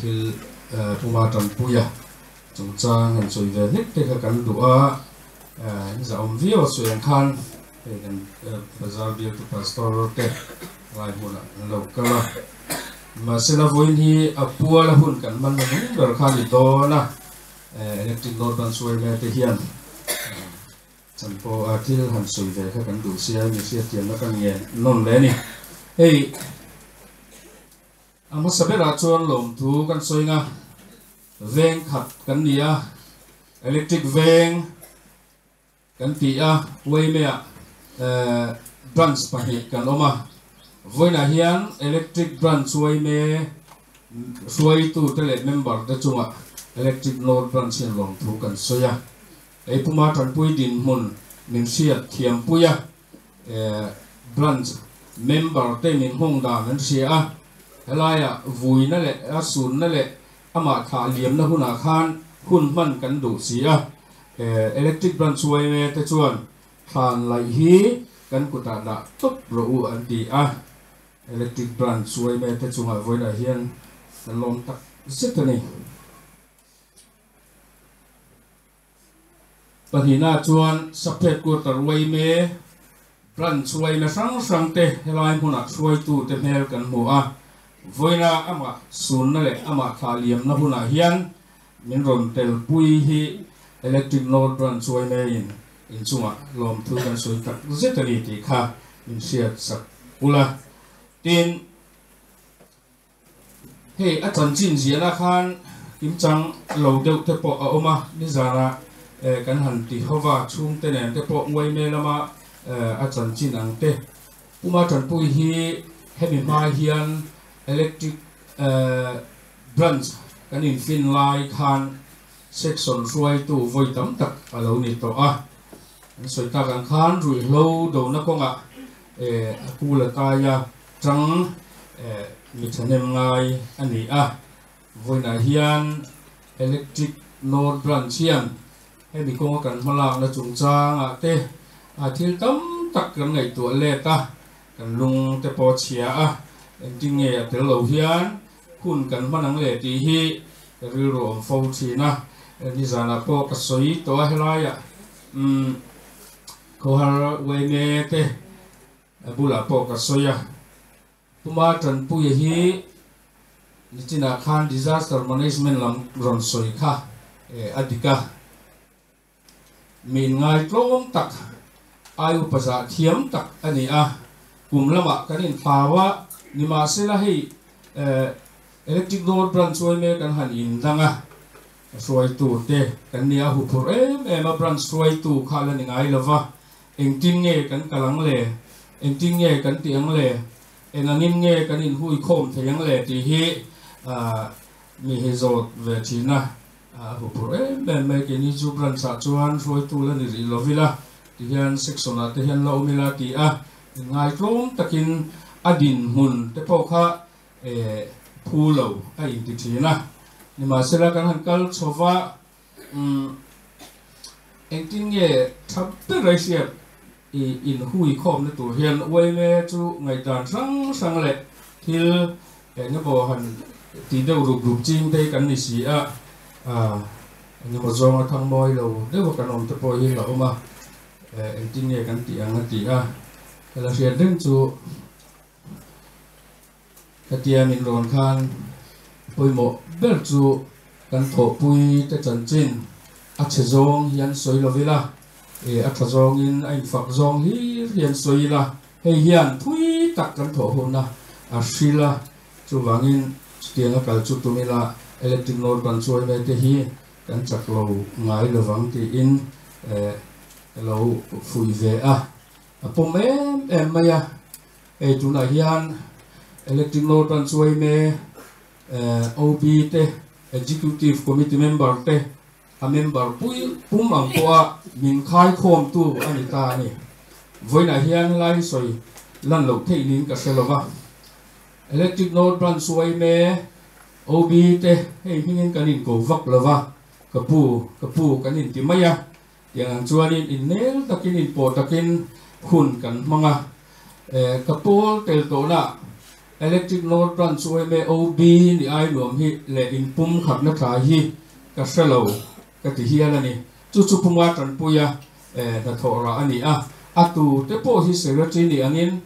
Speaker 1: thil puma tanpuia chungchang han sawi ve hlek te kha kan duh a, in zahawm viau a sawi ang khan hei kan bazar bialtu pastor te lai hmunah an lo kal a, mahsela vawiin hi a puala hun kan hman hmanung ber kha a ni dawn a. Electric load ban suai mek te hian chanpo thil han sawi ve kha kan duh sia mi hriatthiamna kan ngen nawn leh a ni. Hei a hmasa berah chuan lawmthu kan sawi nga veng khat kan ni a, electric veng Kan ti a, Uaimea branch pahnih kan awm a, vawiinah hian Electric Branch Uaime hruaitute leh member te chungah Electric North Branch hian lawmthu kan sawi a, hei Puma Tanpui dinhmun min hriat thiampui a, Branch member te min nghawng dan an hria a, helaiah vuina leh a sunna leh amah thlah liamna hunah khan hun hman kan duh si a. Electric Branch yma te chuan thlan laih hi kan kutah dah tawp rawh u an ti a, Electric Branch yma te chungah vawilah hian kan lawm tak zet a ni. Pahnihna chuan Sub-Headquarter yma Branch yma hrang hrang te helai hmunah hruaitute hmel kan hmu a, vawiina amah sunna leh amah thlah liamna hunah hian Min rawn telpui hi Electric North Branch YMA-in inchungah lawmthu kan sawi tak zet a ni tih kha min hriat sak ula. Tin, hei a chanchin ziahna khan kimchang lo deuh te pawh a awm a, nizanah kan han ti hova chhungte nen te pawh YMA lama a chanchin ang te. Puma Tanpui hi hemi hma hian Electric Branch kan infin lai khan Section hruaitu vawi tam tak a lo ni tawh a, an sawi tak ang khan ruihhlo dona kawngah a kul a tai a, tang mi thahnem ngai a ni a. Vawiinah hian Electric North Branch hian hemi kawnga kan hmalakna chungchangah te thil tam tak kan ngaihtuah let a, kan lung te pawh a chhia a, engtin nge a tel lo hian hun kan hman ang le tih hi ka rilru awm fo thin a, nizanah pawh ka sawi tawh a helaiah umm khawhar uaime te bulah pawh ka sawi a, Puma Tanpuia hi nichinah khan disaster management lam rawn sawi kha a dik a. Min ngaitlawm tak Ai upa zah thiam tak a ni a, kum lamah kan inthlau a, nimahsela hei Electric North Branch uaime kan han indang a, hruaitu te kan ni a, huphurh em em a, branch hruaitu kha la ni ngai lova, engtin nge kan kal ang le, engtin nge kan tih ang le, eng angin nge kan inhui khawm thei ang le tih hi mi hi zawt ve thin a. A huphurh em em mai, keini chu branch ah chuan hruaitu la ni rih lo ila ti hian section ah te hian la awm ila ti a, inngai tlawm takin a dinhmun te pawh kha phu lo a inti thin a. Nimahsela kan han kal chho va, umm engtin nge tha ber a hriat i inhui khawmna tur hian uaime chu ngaihdan hrang hrang leh thil eng emaw han ti deuh rup rup ching te hi kan ni si a, eng emaw zawnga thang mawi lo deuha kan awm te pawh hi la awm a, engtin nge kan tih ang a ti a, ka la hriat reng chu Hetia min rawn khan pawimawh ber chu kan thawhpui te chanchin a chhe zawng hian sawi lo ila, e a tha zawngin a infak zawng hlir hian sawi ila, hei hian thui tak kan thawh huna a hril a, chuvangin chutianga kal chu tum ila electric note kan chuai mai te hi kan chak lo ngai lovang tiin e ka lo fuih ve a, a pawm em em mai a. Hei tunah hian Electric North Branch yma OB te, Executive Committee member te, a member pui pum ang pawha min khaikhawmtu a ni ta a ni. Vawiinah hian helai hi sawi lan loh theih niin ka hre lo va. Electric North Branch yma OB te hei hmingin kan inko vak lo va, ka pu, ka pu kan inti mai a. Tiang ang chuanin innel takin inpawh takin hun kan hmang a, ka pawl tel tawhna Electric North Branch yma OB ni ai nuam hi leh inpum khatna thlai hi ka hre lo ka ti hial a ni. Chu chu puma tanpuia hnathawh rah a ni a, a tu te pawh hi Secretary ni angin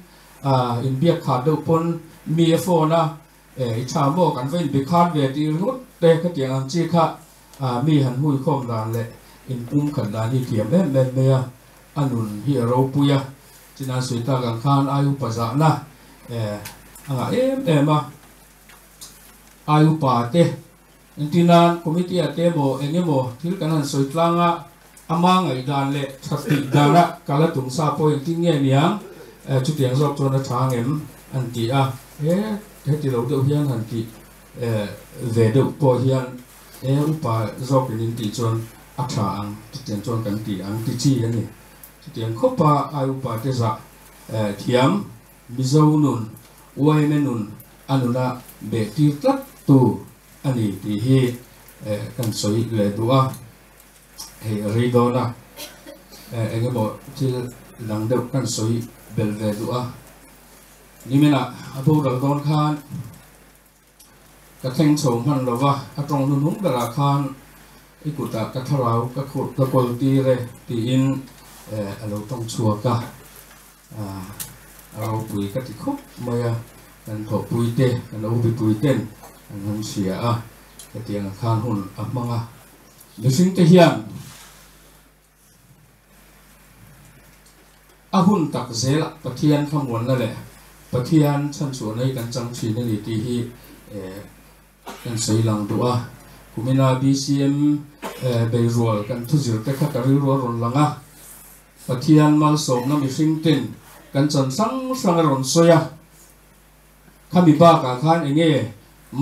Speaker 1: inbiak khat deuh pawn mi a phone a, i tha maw kan va inbi khat ve tih ringawt te khatiang ang chi kha mi han hui khawm dan leh inpum khat dan hi thiam em em mai a, a nun hi a ropui a, chinan sawi tak ang khan ai upa zahna a ngah em em a, ai upa te entirnan committee ah te emaw eng emaw thil kan han sawi tlang a, ama ngaihdan leh that tih dana kal a tum sa pawh engtin nge niang chutiang zawk chuan a tha ngem an ti a, he heti lo deuh hian han tih ve deuh pawh hian e upa zawkin in tih chuan a tha ang chutiang chuan kan ti ang ti chi a ni. Chutiang khawpa ai upa te zah thiam Mizo nun, yma nun a nuna beh tir tlat tu a ni tih hi kan sawi leh duh a, hei a rei dawn a, eng emaw thil dang deuh kan sawi belh ve duh a. Niminah a boral dawn khan ka thleng chho hman lo va, a tawng hnuhnung berah khan i kutah ka thlarau ka khurh ka kawl tir e tiin a lo tawng chhuak a, a ropui ka ti khawp mai a, kan thawhpui te, kan obipui ten an han hria a, hetiang khan hun a hmang a, mihring te hian A hun tak zelah Pathian thlamuanna leh Pathian chhanchhuahna hi kan chang thin a ni tih hi kan sawi lang duh a. Kumina BCM beirual kan thuzir te kha ka rilru a rawn lang a, Pathian malsawmna mihring ten kan chan hrang hrang a rawn sawi a, khami bakah khan eng nge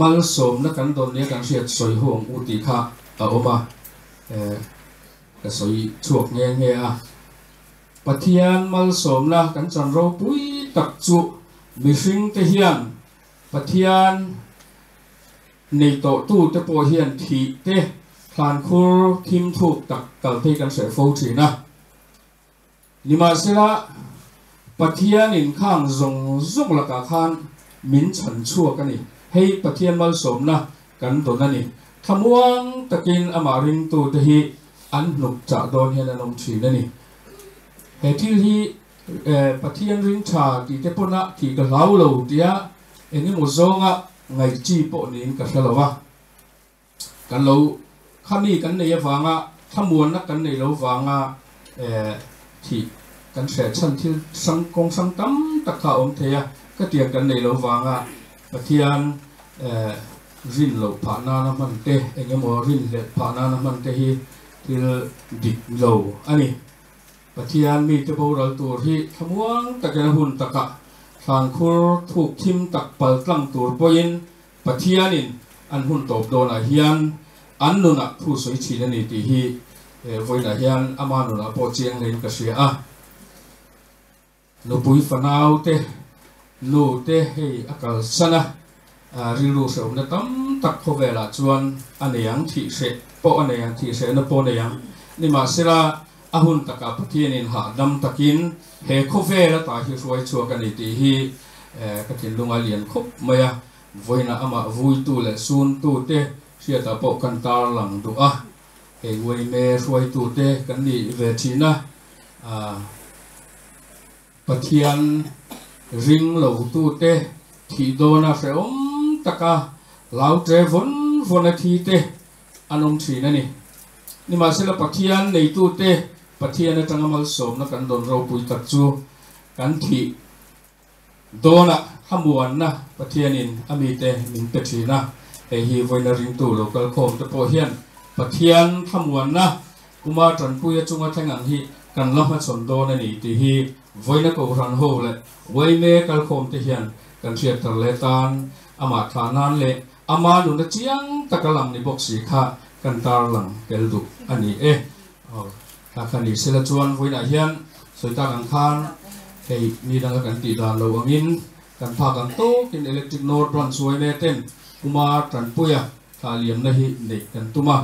Speaker 1: malsawmna kan dawn nia kan hriat sawi ho ang u tih kha a awm a. Ka sawi chhuak nghe nghe a, Pathian malsawmna kan chan ropui tak chu mihring te hian Pathian nei tawh tu te pawh hian thih te thlankhur thim thuk tak kal phei kan hreh fo thin a. Nimahsela, Pathian in khang zawng zawng lakah khan min chhan chhuak a ni. Hei Pathian malsawmna kan dawn a ni. Thlamuang takin amah ringtute hi an hnuk chah dawn hian an awm thin a ni. He thil hi Pathian ring tha tih te pawn a thih ka hlau lo tia eng emaw zawnga ngaih chi pawh niin ka hre lo va. Kan lo khami kan nei avanga thlamuanna kan nei lo vanga thih kan hreh chhan thil hrang kawng hrang tam tak kha a awm thei a, ka tiang kan nei lo vanga Pathian rin loh phah nana hman te, eng emaw rin hlelh phah nana hman te hi thil dik lo a ni. Pathian mite boral tur hi thlamuang takin a hun takah thlankhur thuk thim tak pal tlang tur pawhin Pathianin an hun tawp dawnah hian an nunah thu sawi thin a ni tih hi vawiinah hian ama nunah pawh chiang hlein ka hria a. Nupui fanau te, nu te hei a kalsan a, rilru hrehawmna tam tak khawvelah chuan a nei ang, thih hreh pawh a nei ang, thih hrehna pawh a nei ang. Nimahsela, a hun takah Pathianin hahdam takin he khawvel ata hi hruai chhuak a ni tih hi ka thinlung a lian khawp mai a, vawiinah amah vuitu leh suntute hriatah pawh kan tarlang duh a, hei Uaime hruaitute kan nih ve thin a, Pathian ring lotute thih dawna hrehawm taka lau ṭe vawn vawn a thi te an awm ṭhin a ni. Nimahsela Pathian neitute Pathian aṭanga malsawmna kan dawn ropui tak chu kan thih dawnah thlamuanna Pathianin a mite min pe ṭhin a. Hei hi vawiina ringtu lo kalkhawmte pawh hian Pathian thlamuanna Kuma tanpuia chunga thleng ang hi kan la hmachhawn dawn a ni tih hi vawiina Kohhran ho leh Uaime kalkhawmte hian kan hriat thar leh tan amah thlah nan leh ama nuna chiang taka lang ni bawk si kha kan tarlang tel duh a ni e. Aw, thla kha ni sela chuan vawiinah hian sawi tak ang khan hei mi danga kan tih dan lo angin kan phak ang tawkin Electric North Branch Uaime ten Kuma tanpuia Thla liamna hi neih kan tum a,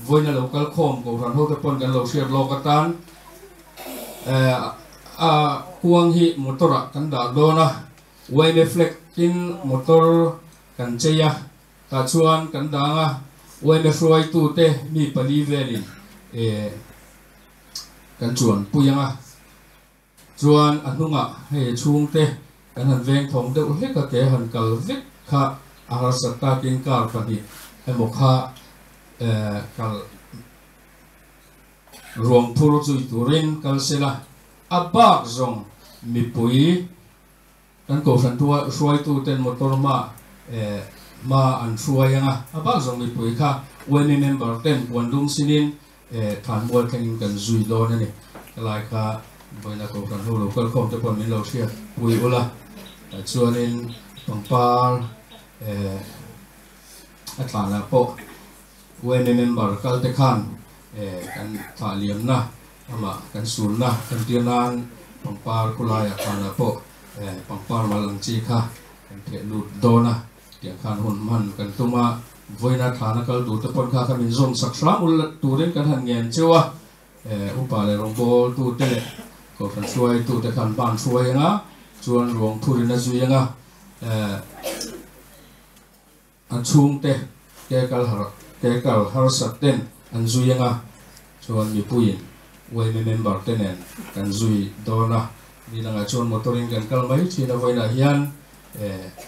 Speaker 1: vawiin a lo kal khawm Kohhran hote pawn kan lo hriat lawk atan a kuang hi motor ah kan dah dawn a, yma flag in motor kan chei a, tah chuan kan dang a, yma hruaitute mi pali velin kan chuan pui ang a. Chuan a hnungah hei chhungte kan han veng thawng deuh hlek a ke han kal vek kha a harsat takin kar pahnih emaw kha kal ruang phur chui turin kal sela a bak zawng mipui Kan kohhran hruaituten motor hma hma an hruai ang a, a bak zawng mipui kha yma member ten puan dum sinin thlanmual thlengin kan zui dawn a ni. Helai kha vawiina kohhran ho lo kalkhawm te pawhin min lo hriat pui ula, chuanin pangpar a thlanah pawh yma member kal te khan kan thlah liamna Amah kan sunna entir nan pangpar khulaiah khanah pawh pangpar mal ang chi kha kan theh lut dawn a, tiang khan hun hman kan tum a, vawiina thlana kal tur te pawn kha kha min zawm sak hram ul turin kan han ngen cheu a, upa leh rawngbawltu te leh kohhran hruaitu te khan ban hruai ang a, chuan ruang phurin a zui ang a, An chhungte ke kal har ke kal harsat ten an zui ang a, chuan mipuiin yma member te nen kan zui dawn a, ni dangah chuan motor in kan kal mai thin a, vawiinah hian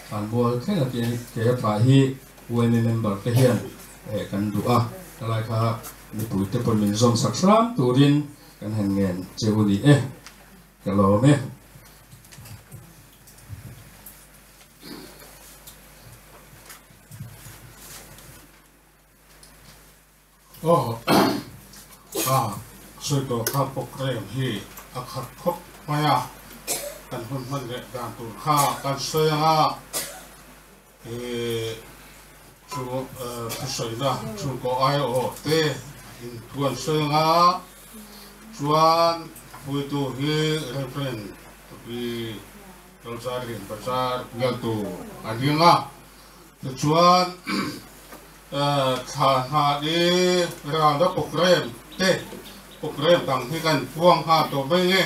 Speaker 1: thlanmual thleng a ke ke a thlah hi yma member te hian kan duh a, helai kha mipui te pawhin min zawm sak hram turin kan han ngen che u ni e, ka lawm e.
Speaker 3: Aw a sawi tawh kha program hi a khat khawp mai a, kan hun hman leh dan tur kha kan sawi ang a, ih chu thusawina chhungkaw aiawh te in thu an sawi ang a, chuan puitu hi Reverend Pi Lalzarlian Bazar bialtu a ring a, tichuan thla hna i ralna program te program dang hi kan puang nghal tawh mai nge.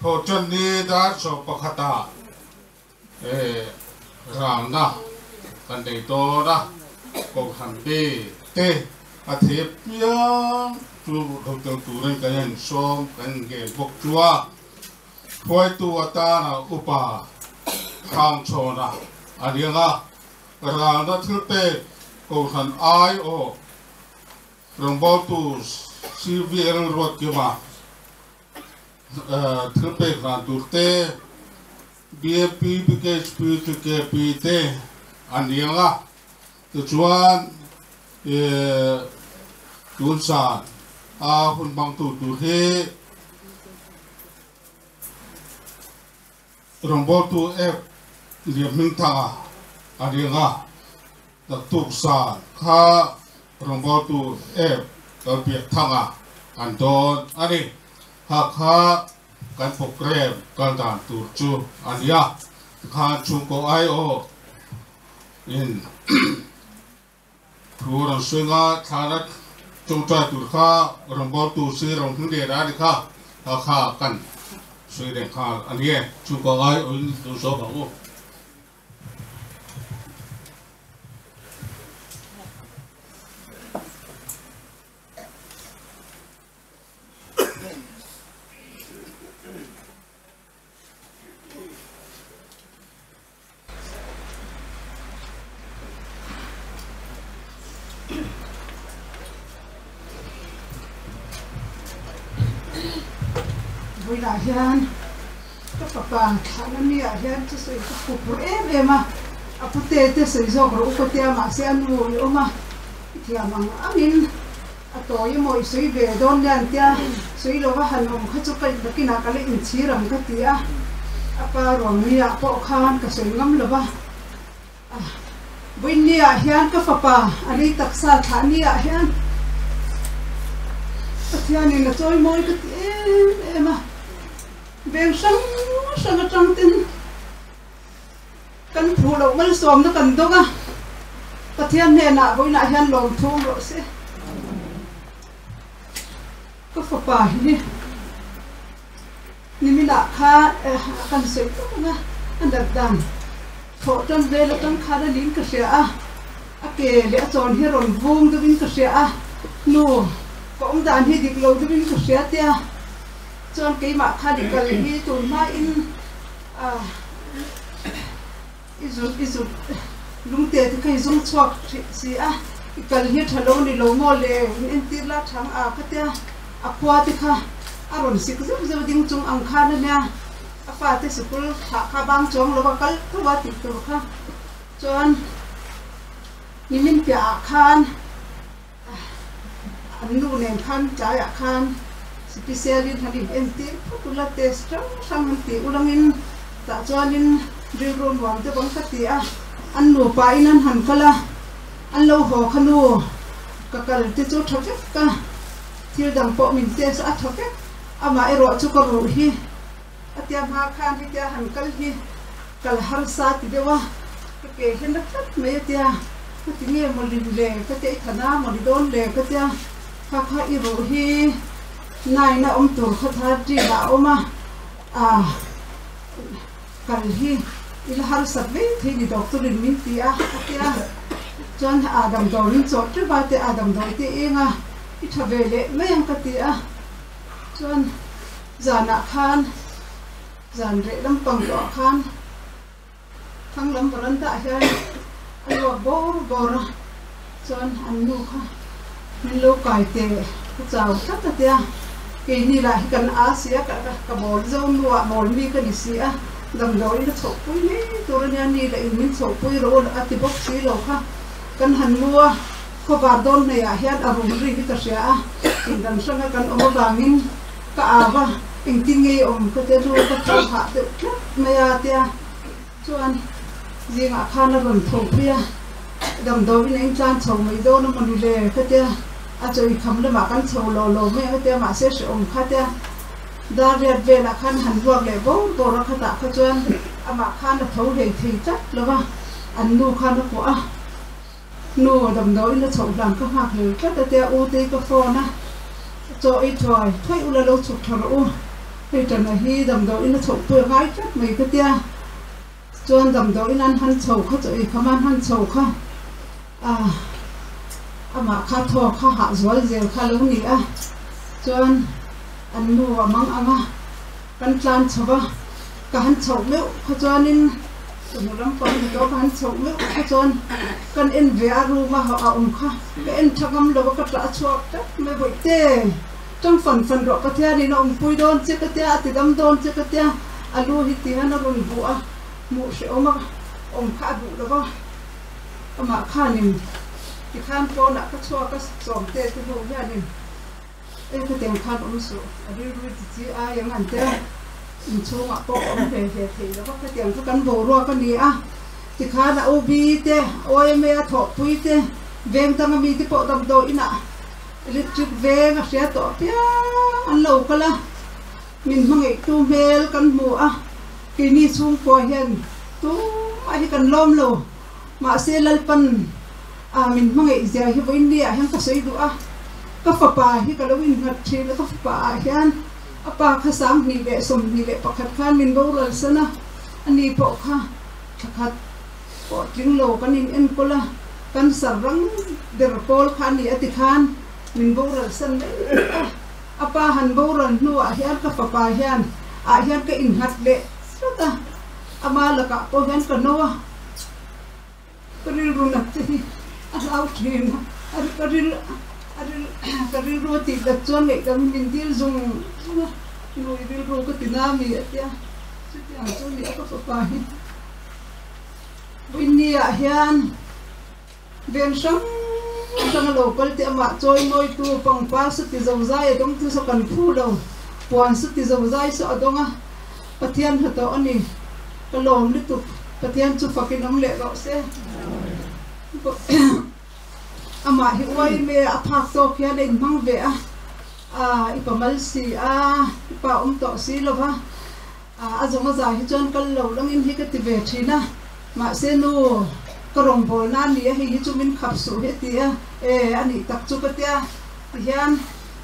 Speaker 3: Thawhṭan ni dar 11 ah ralna kan nei dawn a, Kohhran te te a thep piang chu hotel turin kan insawm kan inngel bawk chu a. Hruaitu atana upa Hrangchhawna a ring a, ralna thil pek Kohhran aiawh rawngbawltu CVL Ruatkima Thil pek dan tur te BAP, BKHP, TKP te an ni ang a, tichuan tun zan a hun hmangtu tur hi Rawngbawltu App liam hmingthanga a ni ang a, naktuk zan kha rawngbawltu App Lalbiakthanga an dawn a ni. Kha kha kan programme kal dan tur chu a ni a, tikhan chhungkaw aiawh in thu rawn swing a, thlana tawngtai tur kha rawngbawltu si rawn hming leh a ni kha, kha kha kan sawi reng nghal a ni e, chhungkaw aiawhin lo zawm ang u.
Speaker 8: Vawilah hian ka fapa thlahna mi ah hian thusawi ka phu phur em em a, a pute te sawi zawk rawh u ka tia mahse a nu i awm a, i thiam ang angin A tawi emaw i sawi ve dawn nia an tia, sawi lova han awm kha chu ka nakinah ka la inchhir ang ka ti a, a pa ruang niah pawh khan ka sawi ngam lo va. Vawiin niah hian ka fapa a lei taksa thlah niah hian Pathianin a chawi mawi ka ti em em a, veng hrang hrang atang ten Kan phuh loh malsawmna kan dawng a, Pathian hnenah vawiinah hian lawmthu awm rawh se. Ka fapa hi niminah kha kan sawi tawk ang a, a nat dan thawh tan vel atang khan a niin ka hria a, a ke leh a chawn hi a rawn vung deuhin ka hria a, nu ka awm dan hi dik lo deuhin ka hria tia chuan keimah khan i kal hi tun hmain I zut i zut lungte te kha i zum chhuak hrih si a, i kal hi tha lo ni lo maw le in entir la thang a ka tia, a khua te kha a rawn sik zeuh zeuh ding chung ang khan a nia, a fate sikul thlah kha bang chuang lo a kal tho a tih tur kha chuan nimin piah ah khan An nu nen khan tlaiah khan sipisialin han in entir phawt ula test hrang hrang an tih ulangin tah chuanin rilru nuam deuh ang ka ti a, an nupa in an han kal a, an lo haw kha nu ka kal te chu tha vek ka, thil dang pawh min test a tha vek, amah erawh chu ka ruh hi a tia hma khan hetia han kal hi kal harsa ti deuh a, ka ke hian a tlat mai a tia. Ka ti nge maw lin le ka tia i thana maw ni dawn le ka tia kha kha i ruh hi nine a awm tur kha thirteen ah a awm a ah kal hi i la harsat vei thei ni doctor in min ti a a tia chuan ah damdawi min chawh teuh a tia ah damdawi te eng a i tha ve leh mai ang ka ti a chuan zanah khan zan reh lampang tawh ah khan. Thlang lam veranda ah hian a luak bawr bawr a, chuan an nu kha min lo kai teh ka chau tlat a tia, keini lah hi kan a si a, ka bawl zo nu ah bawl mi ka ni si a, damdawiin a chhoh pui mai tur a nia, ni lah in min chhoh pui rawh u a ti bawk si lo kha, kan han mu a, khawvar dawn hmeiah hian a rum ri hi ka hria a, indan hranga kan awm avangin ka au a, engtin nge i awm ka tia nu ka thaw hah deuh tlat mai a tia. Chuan zingah khan a rawn tho phei a, damdawiin a intlan chho mai dawn a mawni le ka tia, a chaw inkham lamah kan chho lo lo mai ang ka tia, mahse hrehawm kha tia dar riat velah khan han ruak leh bawr bawr a, khatah kha chuan amah khan a tho hlei thei tlat lo va, an nu khan a kuah a, nu damdawiin a chhoh hlan ka nghak hlel tlat a tia, u tei ka phone a, chaw ei thuai thuai ula lo chhuk tha rawh u. Hei ṭana hi damdawiin a chhohpui a ngai tlat mai ka tia, chuan damdawiin an han chho kha chaw ei kham an han chho kha ah amah kha thaw kha hah zual zel kha a lo ni a, chuan an nu a mang ang a, kan tlan chho va, ka han chhoh meuh kha chuanin chawhnu lampang ni tawh ka han chhoh meuh kha chuan kan en ve a room a a awm kha ka en tha ngam lo a ka ṭah a chhuak tlat mai bawihte. Ṭang fan fan rawh Pathianin a awmpui dawn che ka tia, a tidam dawn che ka tia, a lu hi tihan a rawn bu a, hmuh hrehawm a awm kha a duh lo va, amah khanin tikhan pawnah ka chhuak a sawmte te ho hianin e khatiang khan awm suh, a rilru chi chi ai ang an tia, inchhungah pawh ka awm hle hle thei lo va, khatiang kha kan boruak a ni a, tikhan a OB te, OMA a thawhpui te, veng danga mite pawh damdawi inah. Electric veng a hria tawh apiang an lo kal a, min hmangaihtu hmel kan hmu a, keini chhungkua hian tumah hi kan lawm lo. Mahse Lalpan a min hmangaih zia hi vawiin ni ah hian ka sawi duh a, ka fapa hi ka lo innghat thin a, ka fapa ah hian a pa kha 2021 khan min boral san a, ani pawh kha thla khat pawh tling lo kan in enkawl a, cancer rang ber pawl kha a ni a ti khan min boral san mai a, a pa han boral hnuah hian ka fapa hian ah hian ka innghat leh tlat a, ama lakah pawh hian ka no a, ka rilru nat te hi a hlau thin a, ka ril a ril ka rilru a tih dat chuan ngaihdam hi min dil zung zung a, nui rilru ka ti na mi a tia, chutiang chu a ni a ka fapa hi. India hian veng hrang hrang a lo kal tih amah chawi mawitu pangpar suti zozai a dawng chu saw kan phu lo, puan suti zozai saw a dawng a, Pathian hnathawh a ni. Ka lawm lutuk, Pathian chu fakin awm leh rawh se. Amah hi uai me a phak tawk hian a inhmang ve a, i pa mal si a, i pa awm tawh si lo va. A zawng a zai hi chuan kal lo langin hi ka ti ve thin a, mahse nu ka rawngbawlna a ni a, hei hi chu min khap suh hi a ti a, e a nih tak chu ka tia ti hian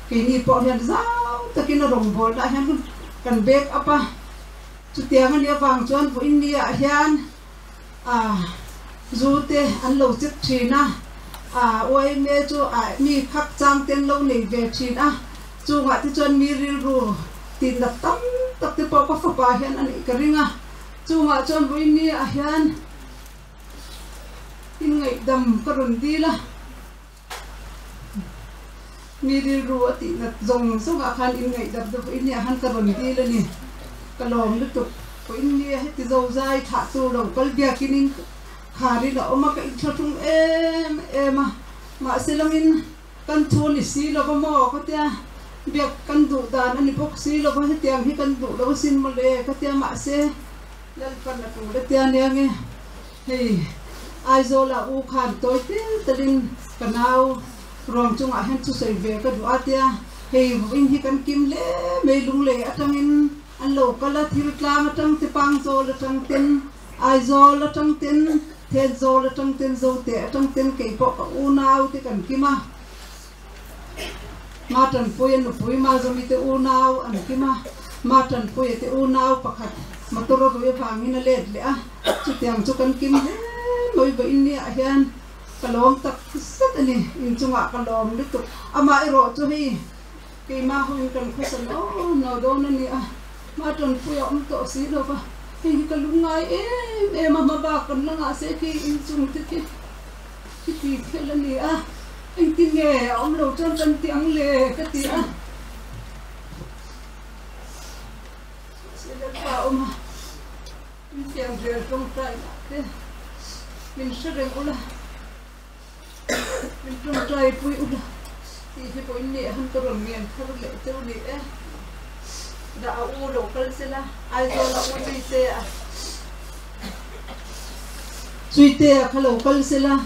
Speaker 8: keini pawh hian zau takin a rawngbawlna ah hian kan back up a, chutiang a nih avang chuan vawiin ni ah hian a zu te an lo chek thin a, a yma chu a mi khak chang te an lo nei ve thin a. Chungah te chuan mi rilru tihnak tam tak te pawh ka fapa hian a neih ka ring a, chungah chuan vawiin ah hian inngaihdam ka rawn dil a, mi rilru a tihnak zawng zawngah khan inngaihdam te vawiin ah hian ka rawn dil a ni, ka lawm lutuk. Vawiin ni a heti zozai thlah tur lo kal biakin in kharin a awm a, ka inthlahrung em em a, mahse langin. Kan thu ni si lova maw ka tia, biak kan duh dan a ni bawk si lova, hetiang hi kan duh lo asin mawle ka tia, mahse Lalpan a tul a tia nia nge, hei Aizawla u khan tawi tel telin ka nau ruang chungah hian thusawi ve ka duh a tia, hei vawiin hi kan kim hle mai lunglei atangin an lo kal a, thil tlang atang te Pangzawl atang ten Aizawl atang ten Thenzawl atang ten Zote atang ten kei pawh ka unau te kan kim a, Ma Tanpuia nupui Mazawmi te unau an kim a, Ma Tanpuia te unau pakhat motor a rui avangin a let leh a, chutiang chu kan kim hle mai vawiin ni ah hian ka lawm tak zet a ni, inchungah ka lawm lutuk, amah erawh chu hei keimah hoin kan khawsa no no dawn a ni a. Hma tanpui a awm tawh si lo va, hei hi ka lungngai em em a, hma bak kan la ngah se khi inchung te khi khi ti khelh a ni a, engtin nge a awm lo chuan kan ti ang le ka ti a, mahse Lalpa a awm a, min fiam rel tawngtai lah te min hre reng ula, min tawngtai pui ula tih hi pawhin ni han ka rawn ngen thar leh cheu ni e. Dah a u lo kal sela Aizawl a u Zuite a Zuite a kha lo kal sela.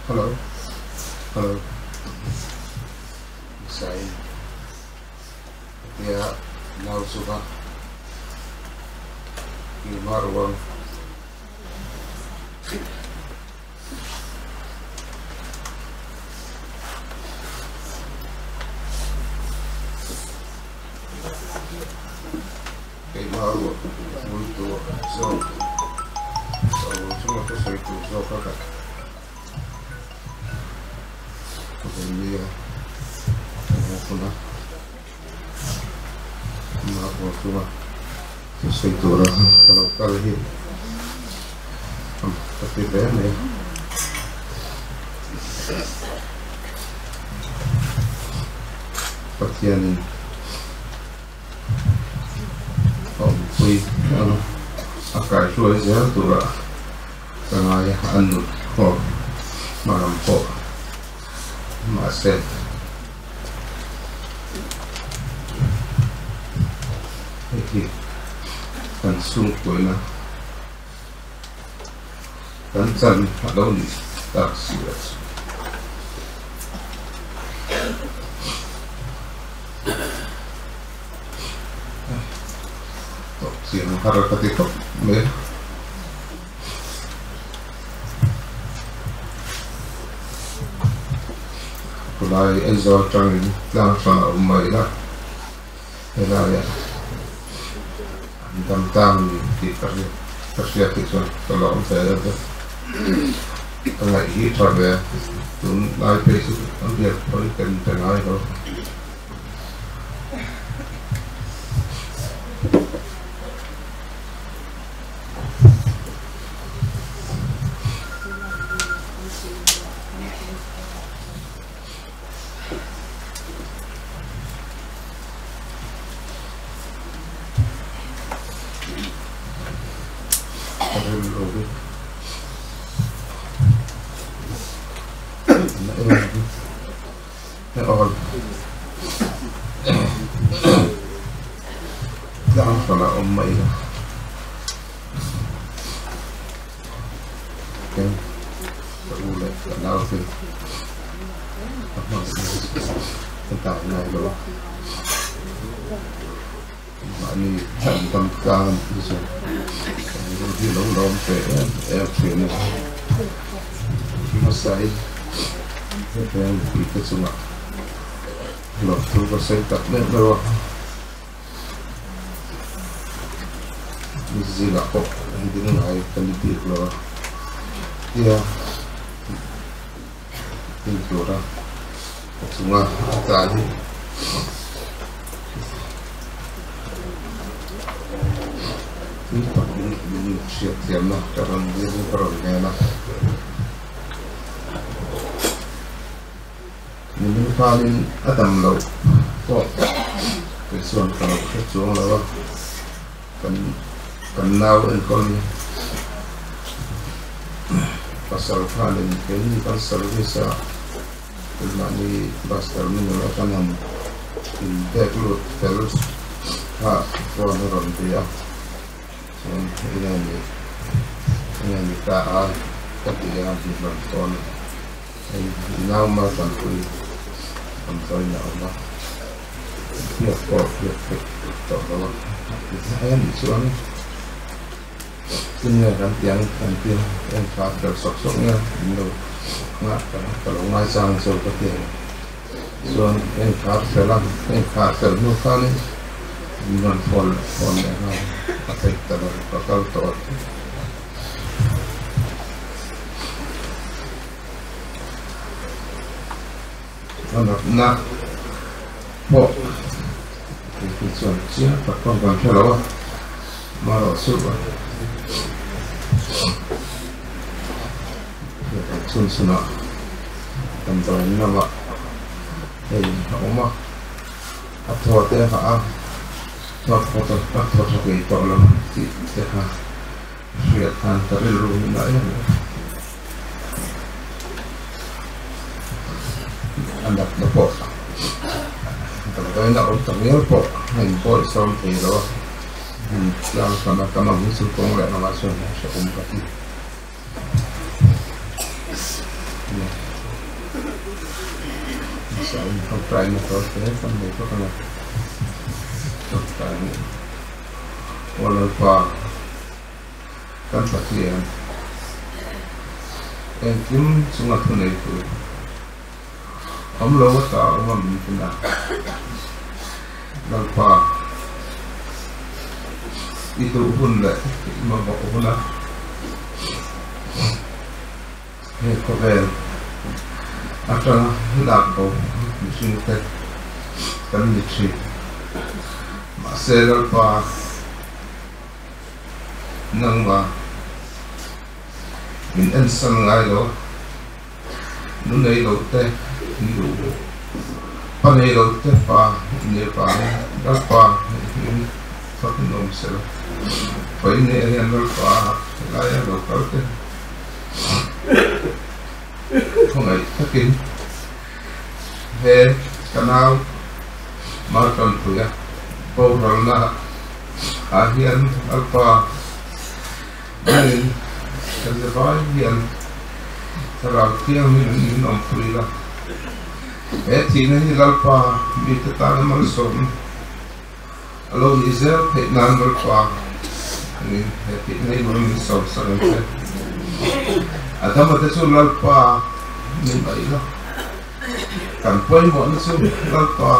Speaker 1: Hello Hello
Speaker 5: Sai Tia nau chu va
Speaker 1: Keimah ruang. Keimah ruang pui tur zawk lo chunga thusawi tur zawk a ka nia ka hmu hun a. Amah ruang chunga thusawi tura ka lo kal hi ka ti hle mai. Pathianin a awmpui ang a kaihruai zel tura ka ngai a, a nut pawh hmalam pawh mahse hei hi kan chhungkuaina kan chan a lo nih tak si a chu. Chiang har ka ti khawp mai a. Khulai Aizawl atangin tlang hrang a awm mai la, helaiah an dam tlang ni tih ka hria ka hriat hi chuan ka lawm ve deuh deuh. Ka ngaih hi tha ve a, tun lai phei chu an biak pawhin ka inpe ngai lo. Tlang hran a awm mai a ken ka u leh ka nau te ka hmang ka dah ngai lo a mahni an dam tlang an tih chu hi lo lawm ve em em thin a hmasa in hetiang mipui te chungah lawmthu ka sawi tak meuh meuh a. Zingah pawh an ding ngai ka ni bik lo a, tia hnim tura ka chunga a tla hi tui takin min hriatthiamna ka rawn dil ka rawn ngen a. Nimin khanin a dam loh pawh kei chuan ka lo hre chuang lo a, kan kan nau enkawl ni pasal khanin keini kan service a keimahni bus terminal a kan han inpek lut fel kha phone a rawn bia a chuan enge ni enge ni ta a ka ti a min rawn phone a. Hei nau mal tanpui damdawiin a awm a, biak pawh biak theih tawh lo a ti a nih chuan tinge kan tiang kan tia en thla fel sawk sawk nge min lo nghah ka ka lo ngaichang chu ka ti a chuan en thla fel a en thla fel hnu khanin min rawn phone phone leh nghal a theih ta lo ka kal tawh a. A natna pawh tih chuan chiang tak pawn kan hre lo a, amaherawhchu kan chhun chhunah damdawiin lamah hei a awm a, a thaw te a hah a, a thaw tha thei tawh lo tih te kha. Hriat khan ka rilru hi na em em. A natna pawh damdawiin a awm ta mial pawh a inpawih sawm thei lo a, hmun tlang hran a kan awm hi chu kawng leh lamah chuan hrehawm ka ti. Nasa in tawngtaina tawh te kan nei bawk a ni. Tawngtaina Aw Lalpa. Kan Pathian, engkim chunga thu neitu, awm lo ata awm a min tin a, Lalpa, i duh hun leh i mamawh huna he khawvel atanga lak bo mihringte kan ni thin. Mahse Lalpa, Nangmah min ensan ngai lo, nu nei lo te nu, pa nei lo te pa i nei vangin Lalpa in fak in awm sela, pa i neih hian Lalpa helaia lo kal te khawngaih takin he ka nau Martanpuia boralna ah hian Lalpa nangin kan za vai hian Thlarau Thianghlim in awmpui la. He thihna hi Lalpa mite tana malsawm a lo nih zel theih nan Lalpa nangin he thihna hi mal min sawm sak ang che. Adama te chu Lalpa min aih la, kan pawimawhna chu Lalpa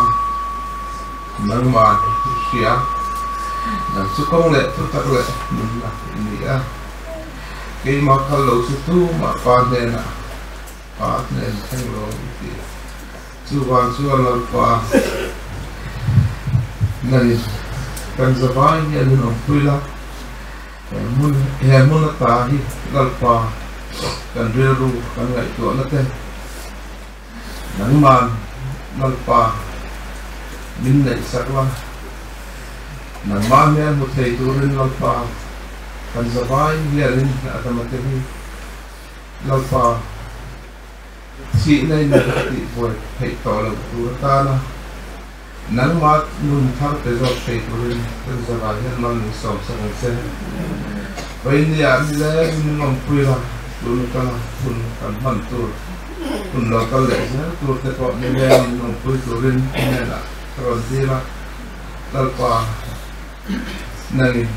Speaker 1: Nangmah i hria, nang chu kawng leh thutak leh nunna i ni a, keimah kal lo chu tumah Pa hnenah Pa hnen thleng lo i ti. Chuvang chuan Lalpa nangin kan zavai hian min awmpui la, he hmun he hmun ata hi Lalpa kan rilru kan ngaihtuahna te, Nangman Lalpa min neih sak la, nangmah hmel hmu thei turin Lalpa kan zavai hianin a dam a ti hi. Lalpa thihna in a tih buai theih tawh loh tur atana nangmah nun thar pe zawk thei turin kan zavai hian mal min sawm sak ang che. Vawinia nileng min awmpui la, tun atanga hun kan hman tur. Hun lo kal leh zel tur te pawh nileng min awmpui turin hnenah ka rawn dil a, Lalpa nangin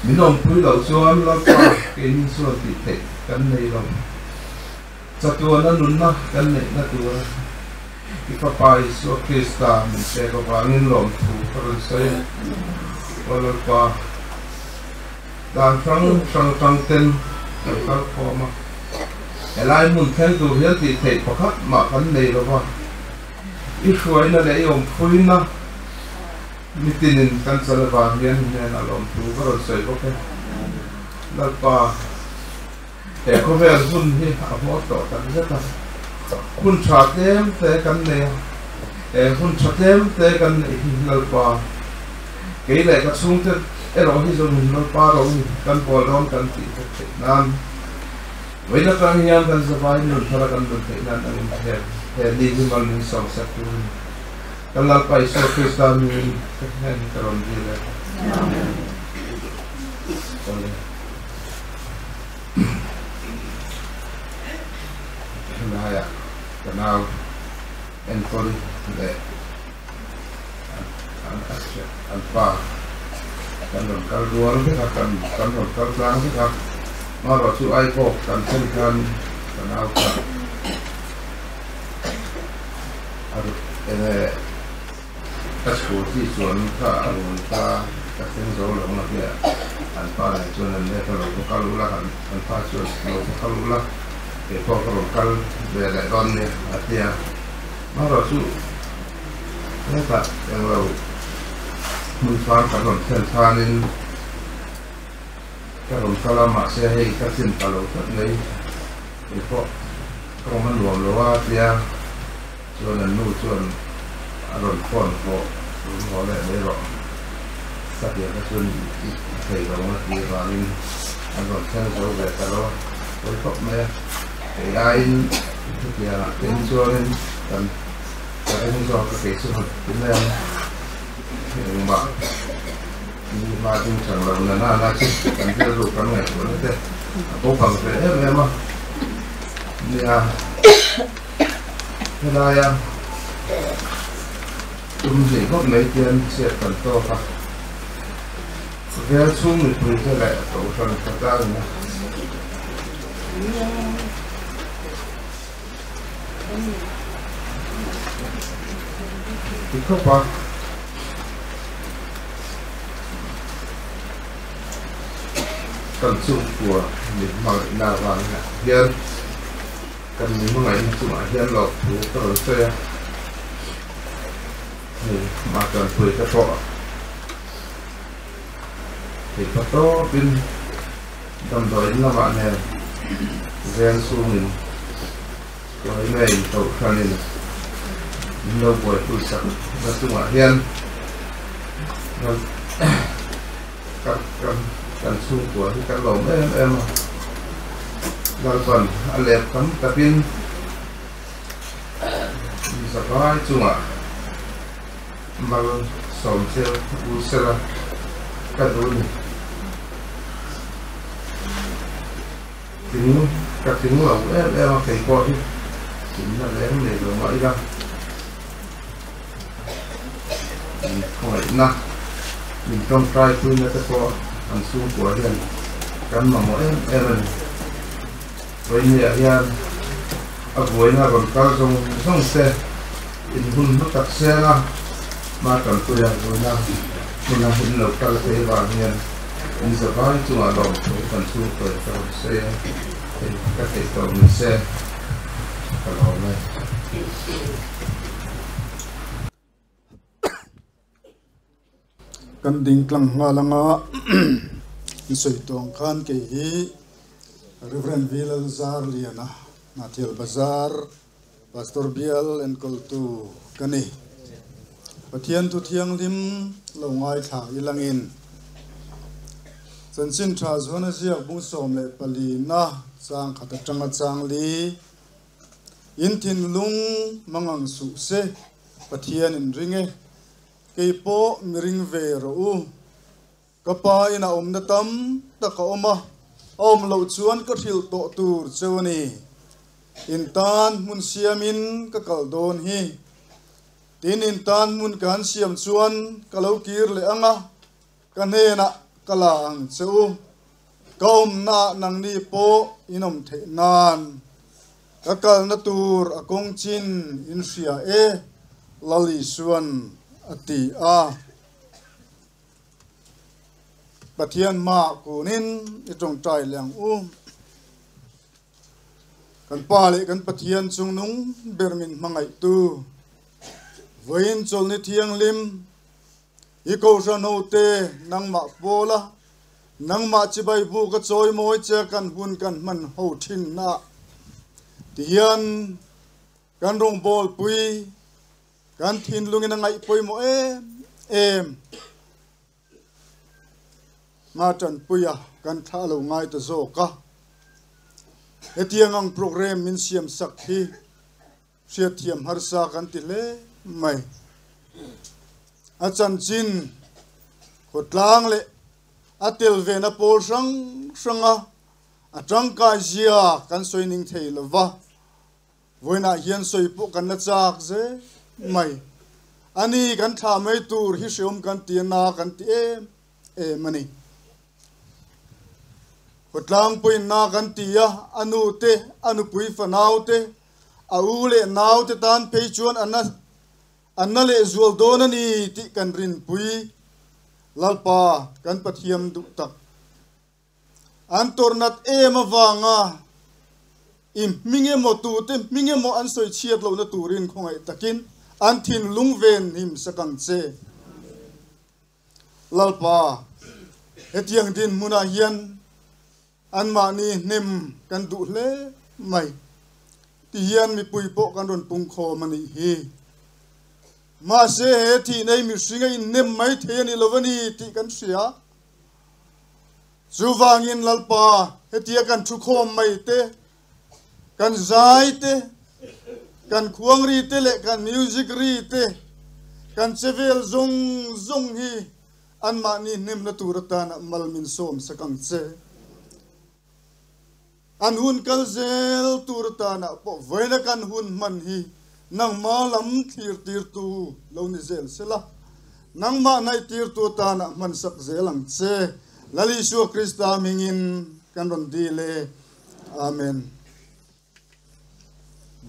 Speaker 1: min awmpui loh chuan Lalpa keini chuan tih theih kan nei lo. Chatuana nunna kan neihna tura i Fapa Isua Krista min pek avangin lawmthu ka rawn sawi a, Aw Lalpa. Dan hrang hrang atang ten kan kal khawm a, helai hmun thleng tur hian tih theih pakhat mah kan nei lo va, i hruaina leh i awmpuina mitinin kan chan avang hian hnenah lawmthu ka rawn sawi bawk e. Lalpa, he khawvel hun hi a hmawr tawh tak zet a, hun tha tlem te kan nei a, he hun tha tlem te kan neih hi Lalpa, kei leh ka chhungte erawh hi zawngin Lalpa ro kan bawl dawn kan tih vek theih nan, vawiin atang hian kan zavai nun thara kan nun theih nan angin he he ni hi mal min sawm sak turin kan Lalpa Isua Krista hmingin ka hnen hi ka rawn dil e. Amen. Helaiah ka nau enkawl leh an pa kan rawn kal rual vek a, kan kan rawn kal tlang vek a, amaherawh chu Aibawk kan thlen khan ka nau kha a enge Ka scooty chuan kha a run ta, ka thleng zo lo nga hmiah an pa nen chuan an let a lo va kal ula, an pa chuan lo va kal ula kei pawh ka rawn kal ve leh dawn nia a ti a, amaherawh chu hetah englo hmun fang kan rawn thlen khanin ka rawn kal a, mahse hei ka chin ta lo tlat mai, kei pawh ka awm a nuam lo a tia. Chuan an nu chuan a rawn phone haw rawn haw leh mai rawh. Ka pian kha chuan i thei lo ang a ti avangin an rawn thleng zo ve ta lo a, pawi khawp mai a. Kei aiin hetiangah te hi chuanin kan ka ring zawk a, kei chu han ti mai ang. Engmah ni hma ding chang lo na nana chu kan rilru kan ngaihtuahna te a bo bang ve em em a. Nia. Helaia tum hnih ngawt mai hian chhiat kan tawk a. Vel chhung mipuite leh Kohhran khawtlangin a ti khawp a. Kan chhungkua min hmangaihna avang hian kan min hmangaihna chungah hian lawmthu ka rawn sawi a. Hei mah tanpui te pawh thei pa tawpin damdawiin lamah nen veng chhungin Tuaime in Kohhranin min lo buaipui sak na chungah hian kan kan chhungkua hi kan lawm em em a, Lalpan a let tam takin Zakai chungah mal sawm cheu u sela ka duh ni. Tling ka tling lo em em a kei pawh hi tlinna reng nei lo mah ila min khawngaihna min tawngtai puina te pawh an chhungkua hian kan mamawh em em a ni. Vawinia hian a buaina rawn kal zawng zawng te in hun hma tak seng a, hma tanpui a buaina hmuna in lo kal thei vang hian in zavai chungah lawmthu kan chhungkawi ka rawn sawi a, hei ka theih tawh ni se ka lawm e.
Speaker 9: Kan ding tlang nghal anga in sawi tawh ang khan kei hi Reverend V Lalzarliana Hnahthial Bazar Pastor Bial enkawltu ka ni. Pathian thu thianghlim lo ngaithla ilangin Chanchin tha zuan a ziak bung 14 na chang khat atanga chang li in thinlung mangang suh se Pathian in ring e. Kei pawh mi ring ve rawh u. Ka pa in a awmna tam tak a awm a, a awm loh chuan ka hrilh tawh tur cheu a ni. In tan hmun siamin ka kal dawn hi. Tin in tan hmun ka han siam chuan ka lo kir leh ang a, ka hnenah ka la ang che u. Ka awmna ah nangni pawh in awm theih nan ka kalna tur a kawng chin in hria e, Lal Isuan a ti a. Pathian hmaah kunin i tawngtai leh ang u. Kan Pa leh kan Pathian chungnung ber min hmangaihtu, vawiin chawlhni thianghlim, I Kohhran hote nangmah pawla nangmah chibai bu ka chawi mawi che kan hun kan hman ho thin na tihian kan rawngbawl pui kan thinlungin a ngaih pawimawh em em nga tanpuia kan thlah lo ngai ta zawk a hetiang ang program min siam sak hi Hriatthiam harsa kan ti hle mai. A chanchin khawtlang leh a tel vena pawl hrang hranga a tangkai zia kan sawi ning thei lo va, vawiinah hian sawi pawh kan la chak zel mai. A ni kan thlah mai tur hi hreawm kan ti a na kan ti em em a ni. Khawtlang pawhin na kan ti a, a nu te, a nupui fanau te, A u leh naute tan phei chuan a na a na leh zual dawn a ni tih kan rinpui. Lalpa kan Pathiam duh tak. An tawrhnat em avanga i hming emaw tute hming emaw an sawi chhiat lohna turin khawngaih takin an thinlung ven him sak ang che. Lalpa, hetiang dinhmunah hian Anmahni hnem kan duh hle mai ti hian mipui pawh kan rawn pung khawm a nih hi. Mahse he thih nei mihring a inhnem mai thei a ni lo a ni tih kan hria. Chuvangin Lalpa hetia kan thu khawm mai te, kan zai te, kan khuang ri te leh kan music ri te, kan chevel zawng zawng hi Anmahni hnemna tur atana mal min sawm sak ang che. An hun kal zel tur atana pawh vawiina kan hun hman hi nangma lam thlir tirtu lo ni zel sela. Nangmah hnaihtirtu atana hmansak zel ang che. Lal Isua Krista hmingin kan rawn dil e. Amen.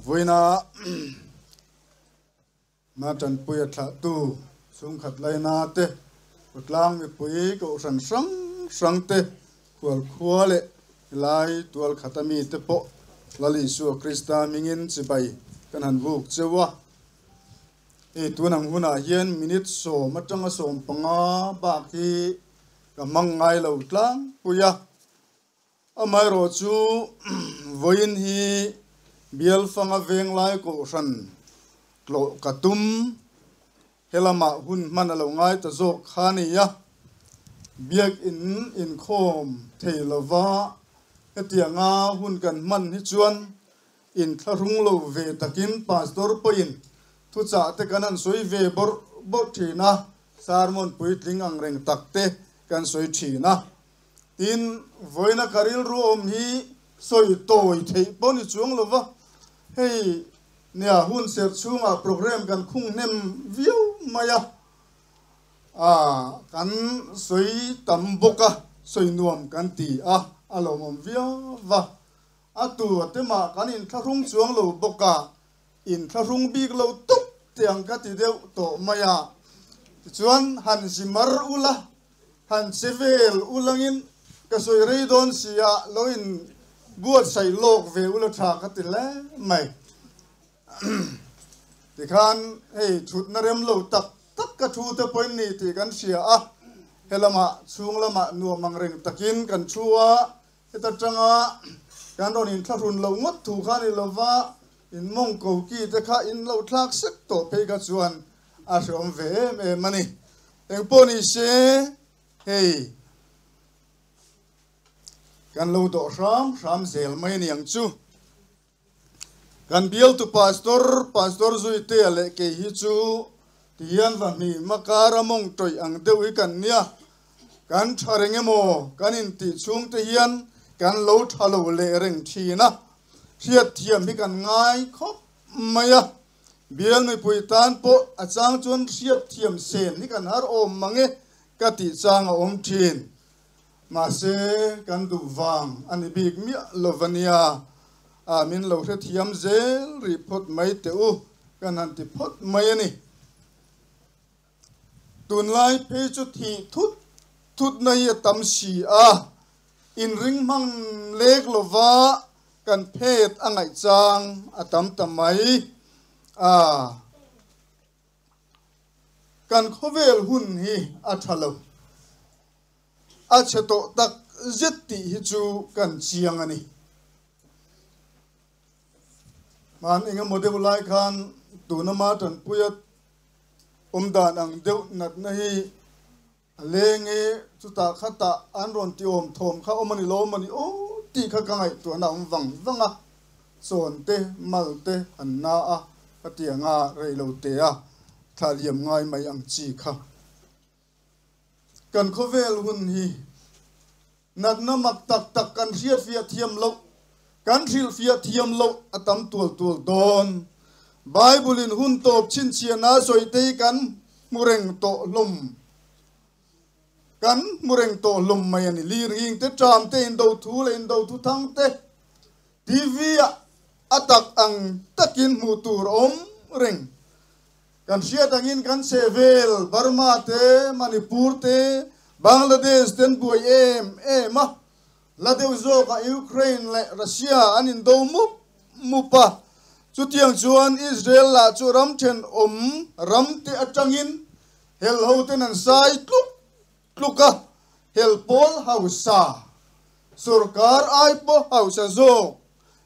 Speaker 9: Vawiina Na tanpuia thlahtu chhungkhat laina te, khawtlang mipui kohhran hrang hrang te, khualkhua leh helai tual khata mite pawh Lal Isua Krista hmingin chibai kan han buk cheu a. Hei tun ang hunah hian minute 10 atanga 15 bak hi ka hmang ngai lo tlangpui a. Amaherawh chu vawiin hi Bialfanga Venglai Kohhran tlawh ka tum. Helamah hun hman a lo ngai ta zawk kha a ni a, biakin inkhawm thei lova hetianga hun kan hman hi chuan inthlahrung lo ve takin Pastor pawhin thuchah te kan han sawi ve bawrh bawrh thin a, sermon puitling ang reng tak te kan sawi thin a. Tin, vawiina ka rilru awm hi sawi tawi theih pawh ni chuang lo va, hei nia hun serh chhungah programme kan khung hnem viau mai a, ah kan sawi tam bawk a, sawi nuam kan ti a, a lawmawm viau va. A tu a te mah kan inthlahrung chuang lo bawk a, inthlahrung bik lo tawp tiang ka ti deuh tawh mai a, tichuan han zimar ula, Han che vel ulangin ka sawi rei dawn si a, lo in buatsaih lawk ve ula tha ka ti hle mai. Tikhan hei thutna rem lo tak tak ka thu te pawhin ni tih kan hria a, helamah chhung lamah nuam ang reng takin kan thu a, heta tanga kan rawn inthlahrun lo ngawt thu kha ni lova in mawng ko ki te kha in lo thlak sek tawh phei kha chuan a hreawm ve em em a ni. Engpawh ni se, hei kan lo dawh hram hram zel mai a ni ang chu. Kan bialtu pastor, Pastor Zuitea leh kei hi chu tihian va hmi makara mawng tawih ang deuh hi kan nia. Kan tha reng emaw kan intih chhungte hian kan lo tha lo leh reng thin a, hriatthiam hi kan ngai khawp mai a. Bial mipui tan pawh a chang chuan hriat thiam sen hi kan har awm mang e ka tih chang a awm thin. Mahse, kan duh vang a ni bik miah lo va nia. A min lo hrethiam zel rih phawt mai teh u, kan han ti phawt mai a ni. Tunlai phei chu thih thut thutna hi a tam si a, inring hmang lek lova kan phet a ngaih chang a tam ta mai a. Kan khawvel hun hi a tha lo, a chhe tawh tak zet tih hi chu kan chiang a ni. Hman engemaw deuh lai khan tuna ma tanpuia awm dan ang deuh natna hi a leng e, chutah khatah an rawn ti awm thawm kha awm a ni lo awm a ni aw tih kha ka ngaihtuahna a awm vang vang a, chawn te mal te an na a ka ti ang a, rei lo te a thla liam ngai mai ang chi kha. Kan khawvel hun hi natna mak tak tak kan hriatfiah thiam loh, kan hrilhfiah thiam loh a tam tual tual dawn. Bible-in hun tawp chhinchhiahna sawi te hi kan hmu reng tawh hlawm. Kan hmu reng tawh hlawm mai a ni. Lirnghing te, ṭam te, indo thu leh indo thu thang te, TV-ah a tak ang takin hmuh tur a awm reng. Kan hriat angin kan chhehvel Burma te, Manipur te, Bangladesh te an buai em em a, la deuh zawkah Ukraine leh Russia an indo mup mup a, chutiang chuan Israel lah chu ram thenawm ram te atangin hel ho ten an sai tluk tluk a, hel pawl hausa, sorkar ai pawh hausa zawk,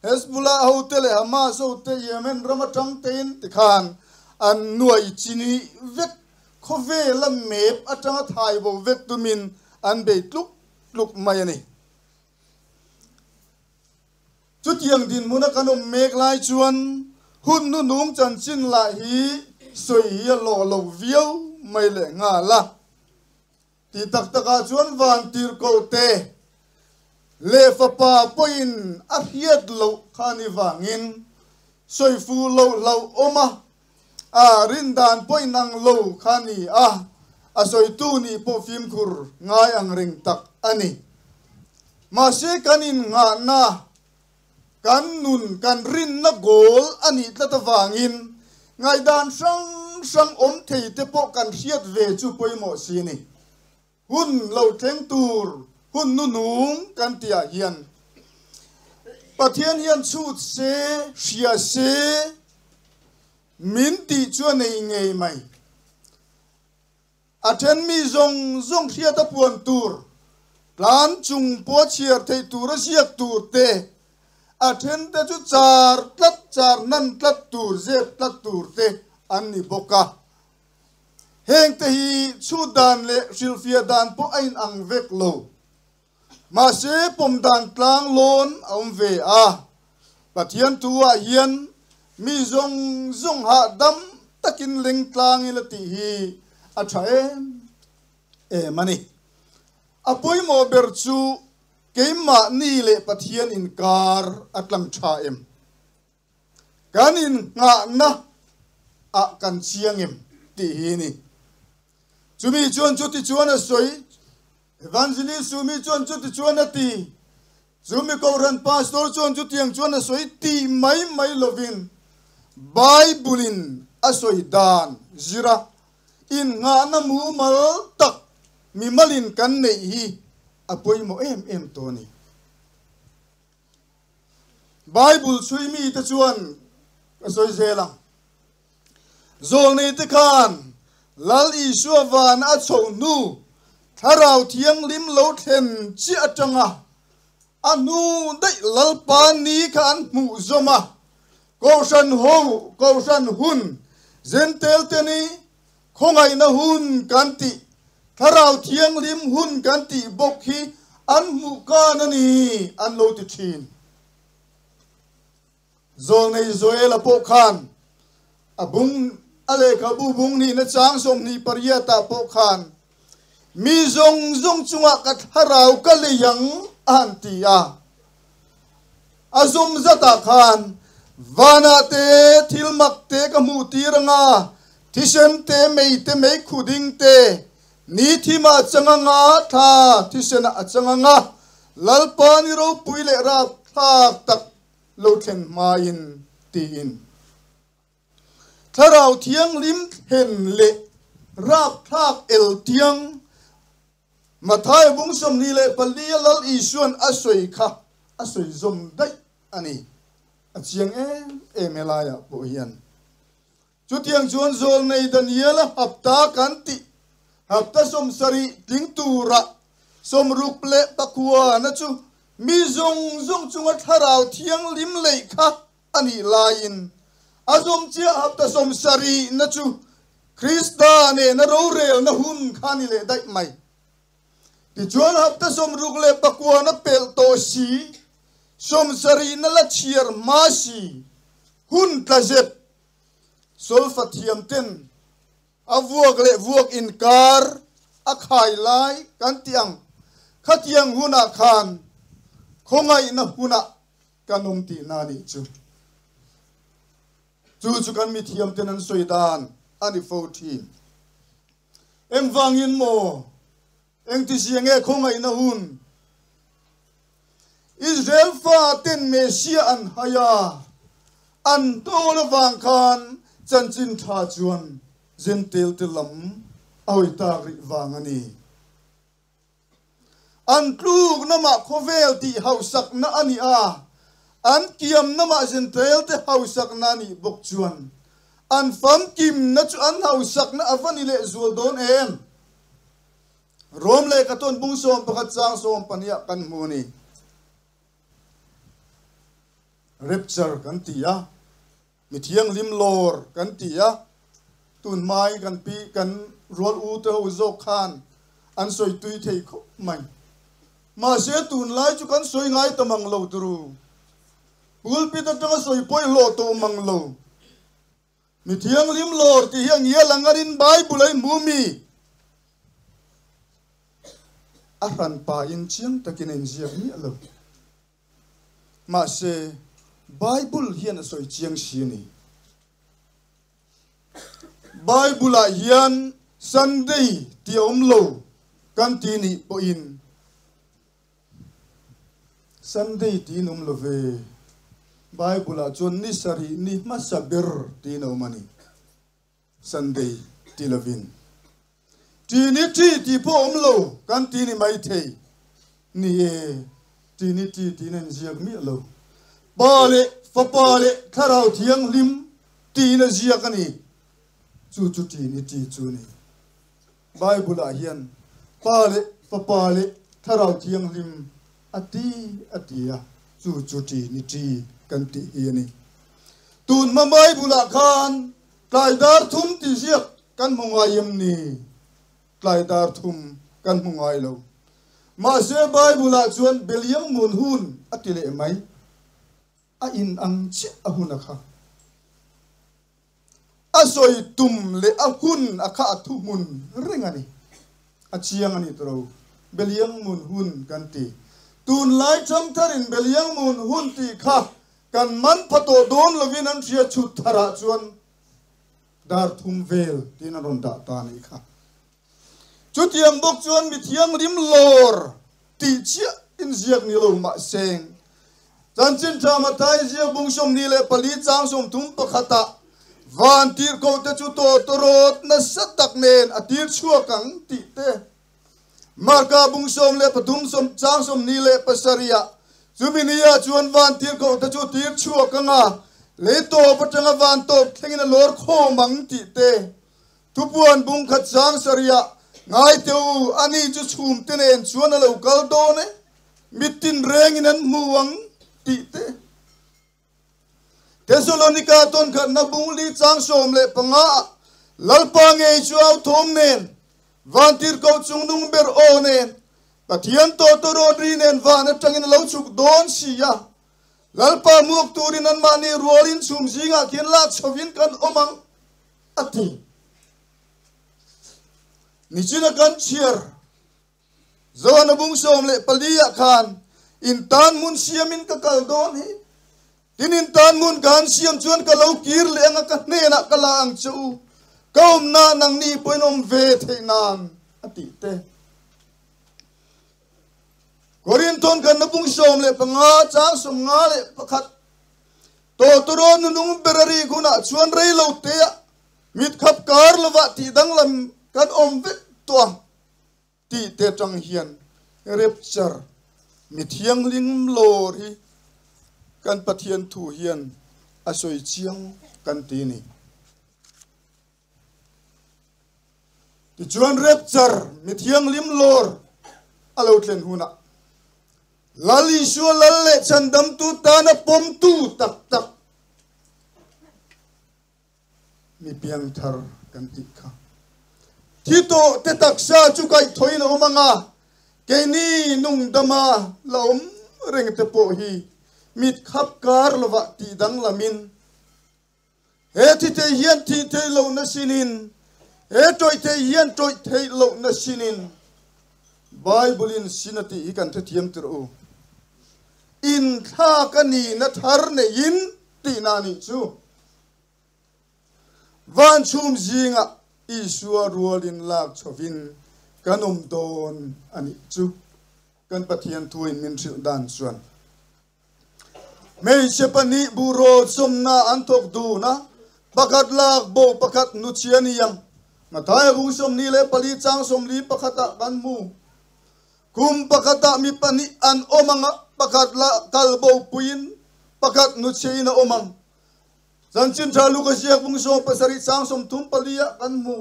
Speaker 9: Hezbollah hote leh Hamas hote Yemen ram atang tein tikhan an nuai chini vek, khawvela map atanga thai bo vek tumin an bei tluk tluk mai a ni. Chutiang dinhmuna kan awm mek lai chuan hun hnunung chanchin lah hi sawi hi a hlawh lo viau mai leh nghal a. Ti tak takah chuan vantirhkoh te leh fapa pawhin a hriat loh kha ni vangin sawi fuh loh hlauh awm a, a rin dan pawhin ang lo kha ni a. A sawitu nih pawh fimkhur ngai ang reng tak a ni. Mahse kan innghahna, kan nun, kan rinna goal a nih tlat avangin ngaihdan hrang hrang awm thei te pawh kan hriat ve chu pawimawh si a ni. Hun lo thleng tur hun nunung kan tihah hian Pathian hian chhut se, hria se min tih chu a nei ngei mai. A then mi zawng zawng hriat a puan tur, tlan chung pawh chhiar theih tur a ziak tur te, a then te chu char tlat char nan tlat tur, zep tlat tur te an ni bawk a. Hengte hi chhut dan leh hrilhfiah dan pawh a inang vek lo. Mahse pawm dan tlang lawn a awm ve a. Pathian thu-ah hian mi zawng zawng hahdam takin leng tlang ila tih hi a tha em em a ni. A pawimawh ber chu keimahni leh Pathian inkar a tlang tha em? Kan innghahna ah kan chiang em tih hi ni. Chumi chuan chuti chuan a sawi, Evangelist chumi chuan chuti chuan a ti, chumi Kohhran Pastor chuan chutiang chuan a sawi tih mai mai lovin Bible-in a sawi dan zira innghahna mumal tak mimalin kan neih hi a pawimawh em em tawh a ni. Bible chhui mite chuan ka sawi zel ang. Zawlneite khan Lal Isua van a chho hnu Thlarau Thianghlim lo thlen chiah atanga a hnu daih Lalpa ni kha an hmuh zawm a, Kohhran ho, Kohhran hun, Zentel te ni, Khawngaihna hun kan tih, Thlarau Thianghlim hun kan tih bawk hi an hmuh kan a ni an lo ti thin. Zawlnei Joela pawh khan a bung a lehkhabu bung nihna chang 28 ah pawh khan mi zawng zawng chungah ka thlarau ka lei ang a han ti a. A zum zatah khan vanah te thil mak te ka hmuh tir anga, thisen te, mei te, meikhu ding te, ni thimah a chang anga, thla thisenah a chang anga, Lalpa ni ropui leh rapthlak tak lo thlen hmain tiin. Thlarau Thianghlim thlen leh rapthlak el tiang Matthai bung 24 a Lal Isuan a sawi kha a sawi zawm daih a ni. A chiang em em he laiah pawh hian. Chutiang chuan Zawlnei Daniela hapta kan tih hapta 70 tling tura 69 na chu mi zawng zawng chunga thlarau thianghlim leih kha a nih laiin a zawm chiah hapta 70 na chu Krista nena rorelna hun kha ni leh daih mai. Tichuan hapta 69 na pelh tawh si, 70 na la chhiar hma si, hun tla zep, solfa thiam ten a vuak leh vuak inkar a khai lai kan tih ang khatiang hunah khan khawngaihna hunah kan awm tihna a nih chu. Chu chu kan mithiam ten an sawi dan a ni fo thin. Engvangin maw? Engtizia nge khawngaihna hun? Israel fa ten Messiah an hai a, an tawl avang khan chanchin tha chuan Jentail te lam a hawi tak rih vang a ni. An tluk namah khawvel tih hausakna a ni a, an kiam namah Jentail te hausakna a nih bawk chuan an famkimna chu an hausakna a va ni leh zual dawn em? Rom lehkha tawn bung 11 chang 12 ah kan hmu a ni. Rapture kan ti a, mi thianghlim lawr kan ti a, tun hmai kan pi kan rual u te ho zawk khan an sawi tui thei khawp mai. Mahse tunlai chu kan sawi ngai ta mang lo turu. Pulpit atanga sawi pawih hlawh tawh mang lo. Mi thianghlim lawr tih hi a ngial ang arin Bible a i hmu mi? A hran pahin chiang takin a inziak miah lo. Mahse, Bible hian a sawi chiang si a ni. Bible-ah hian Sunday ti. tih a awm lo kan ti nih pawhin Sunday tiin awm lo ve. Bible ah chuan ni sarih ni hmasa ber tiin a awm a ni. Sunday ti lovin Trinity tih pawh awm lo kan ti ni maithei. Ni e, Trinity tiin a inziak miah lo. Pa leh Fapa leh Thlarau Thianghlim tiin a ziak a ni. Chu chu Trinity chu a ni. Bible ah hian Pa leh Fapa leh Thlarau Thianghlim a ti a ti a, chu chu Trinity kan tih hi a ni. Tun hma Bible ah khan tlai dar thum tih ziak kan hmu ngai em ni? Tlai dar thum kan hmu ngai lo. Mahse Bible ah chuan Beliang mun hun a ti leh mai. A in ang chiah a hun a kha. A sawi tum leh a hun a kha a thuhmun reng a ni. A chiang a ni tawh. Beliang mun hun kan ti. Tunlai Thamtharin Beliang mun hun tih kha kan man pha tawh dawn lovin an hria chhut tharah chuan dar thum vel tiin an rawn dah ta a nih kha. Chutiang bawk chuan mi thianghlim lawr tih chiah inziak ni lo mahse, Chanchin Tha Mathai ziak bung 24 chang 31ah van tirhkohte chu tawtawrawt nasa tak nen a tir chhuak ang tih te, Marka bung 13 chang 27ah chumi nia chuan van tirhkohte chu tir chhuak ang a, lei tawp atanga van tawp thlengin a lawr khawm ang tih te, Thupuan bung khat chang sarihah ngai teh u, ani chu chhumte nen chuan a lo kal dawn e, mitin rengin an hmu ang tih te. Thesalonika tawnkhatna bung li chang 15 ah Lalpa ngei chu au thawm nen, vantirhkoh chungnung ber aw nen, Pathian tawtawrawt ri nen van atangin a lo chhuk dawn si a, Lalpa muak turin anmahni rualin chhum zingah khian lak chhovin kan awm ang. A ti. Nichina kan chhiar Zohana bung 14 ah khan in tan hmun siamin ka kal dawn hi. Tin in tan hmun ka han siam chuan ka lo kir leh anga ka hnenah ka la ang che u. Ka awmna nangni pawhin awm ve theih nan a tih te. Korinthon kanna bung 15 chang 51 Tawtawraw nunung ber a rik hunah chuan rei lo teah mit khap kar lovah tih danglam kan awm vek tawh ang tih te atang hian rapture mi thianghlim lawr hi kan Pathian thu hian a sawi chiang kan ti a ni. Tichuan rapture mi thianghlim lawr a lo thlen hunah Lal Isua lal leh chhandamtu tana pawmtu tak tak mi piangthar kan tih kha. Thi tawh te taksa chu kaihthawhin a awm ang a, keini nungdama la awm reng te pawh hi mit khap kar lovah tih danglamin He thi thei hian thih theih lohna sinin, he tawih thei hian tawih theih lohna sinin Bible-in sin a tih hi kan hrethiam tirh u. Inthlak a nihna thar neiin tihna a nih chu. Van chhum zingah Isua rualin lak chhovin kan awm dawn a nih chu. Kan Pathian thuin min hrilh dan chuan. Hmeichhe pahnih buhrawl sawmna an thawk dun a, pakhat lak bo pakhat nuchhi a ni ang. Mathaia bung 24 chang 41 ah kan hmu. Kum pakhatah mi pahnih an awm ang a, pakhat la kal bo puiin pakhat nuchhiin a awm ang. Chanchin Tha Luka ziak bung 17 chang 34 ah kan hmu.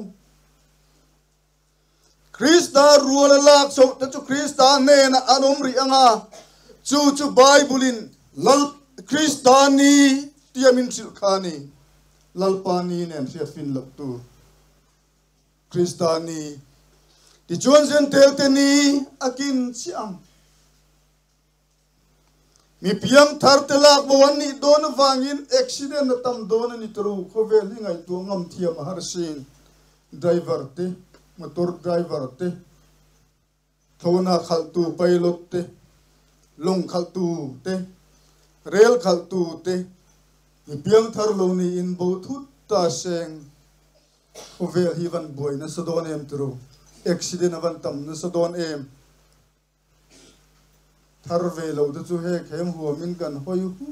Speaker 9: Krista rual a lak chhoh te chu Krista hnenah an awm rih ang a, chu chu Bible-in Lal Krista ni tia min hrilh kha a ni. Lalpa ni nen hriat fin loh tur Krista ni tichuan Zentelte ni a kin chiah ang. Mi piang thar te lak bo an nih dawn avangin accident a tam dawn a ni tawh lo. Khawvel hi ngaihtuah ngam thiam a har sin. Driver te, motor driver te, thona khalhtu pilot te, lawng khalhtu te, rel khalhtu te, mi piang thar lo niin bo thut ta seng. Khawvel hi van buai nasa dawn em tawh lo. Accident a van tam nasa dawn em. Thar ve lo te chu hek hem huamin kan hawi hu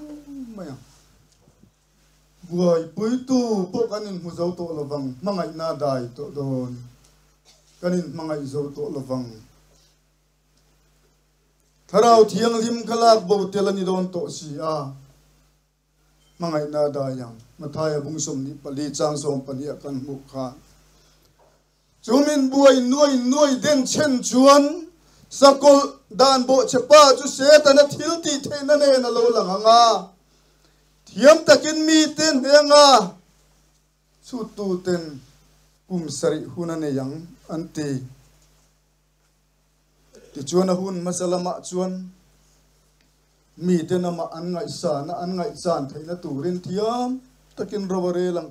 Speaker 9: mai ang. Buaipuitu pawh kan inhmu zo tawh lovang, hmangaihna dai tawh dawn. Kan inhmangaih zo tawh lovang. Thlarau Thianghlim kha lak bo tel a ni dawn tawh si a, hmangaihna dai ang. Mathaia bung 24 chang 12 ah kan hmuh khan. Chu min buai nuai nuai den chhen chuan sakawlh dan bawhchhe pa chu Setana thil tih theihna nen a lo lang ang a, thiam takin mite hnenga chhuttuten kum sarih hun a nei ang an ti. Tichuan a hun hmasa lamah chuan miten amah an ngaihsana an ngaihchan theihna turin thiam takin ro a rel ang.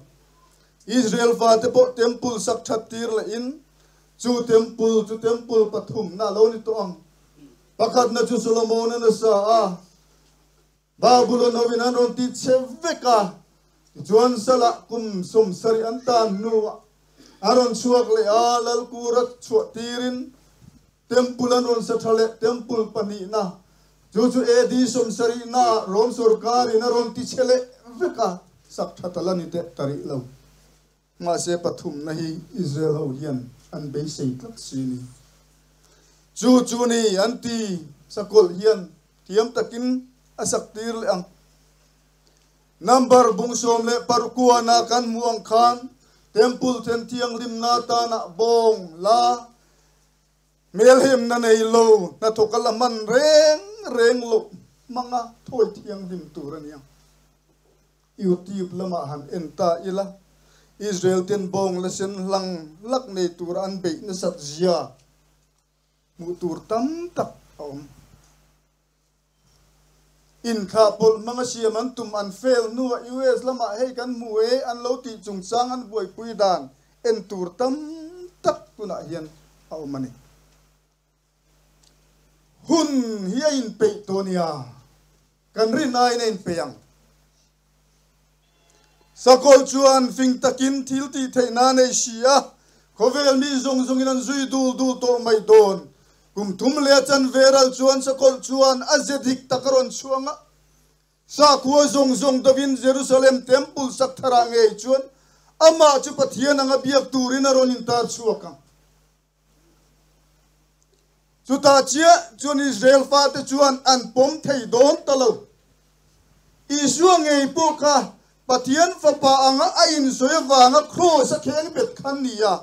Speaker 9: Israel fate pawh temple sak that tir lehin chu temple chu temple pathumna a lo ni tawh ang. Pakhatna chu Solomon-a nasa a, Babulon hovin an rawn ti chhe vek a, tichuan salah kum 70 an tan hnuah a rawn chhuak leh a, Lalkura chhuah tirin Temple an rawn sa tha leh, Temple pahnihna chu chu AD 70naah Rom sorkarin a rawn ti chhe leh vek a, sak tha ta la ni teh ta rih lo. Mahse pathumna hi Israel ho hian an beisei tlat si ni. Chu chu ni an ti sakawlh hian thiam takin a sak tir leh ang. Number bung 16 na kan hmuh ang khan Temple then thianghlimna tanah bawng la hmelhemna nei lo hnathawk a la hman reng reng loh hmanga thawi thianghlim tur a ni ang. YouTube lamah han en ta ila, Israel ten bawng la sen hlang lak nei tura an beih nasat zia hmuh tur tam tak a awm. Inthlah pawlh hmanga siam an tum an fail hnuah US lamah hei kan hmu e an lo tih chungchang an buaipui dan en tur tam tak tunah hian a awm a ni. Hun hi a inpeih tawh nia, kan rin aiin a inpeih ang. Sakawlh chuan fing takin thil tih theihna a nei si a, khawvel mi zawng zawngin an zui dul dul tawh mai dawn. Kum thum leh a chanve ral chuan sakawlh chuan a ze dik tak a rawn chhuang a. Sakhua zawng zawng dovin Jerusalem Temple sak tharah ngei chuan amah chu Pathian anga biak turin a rawn intar chhuak ang. Chutah chiah chuan Israel fate chuan an pawm thei dawn ta lo. Isua ngei pawh kha Pathian Fapa anga a insawi avanga kraws a kheng bet kha an ni a.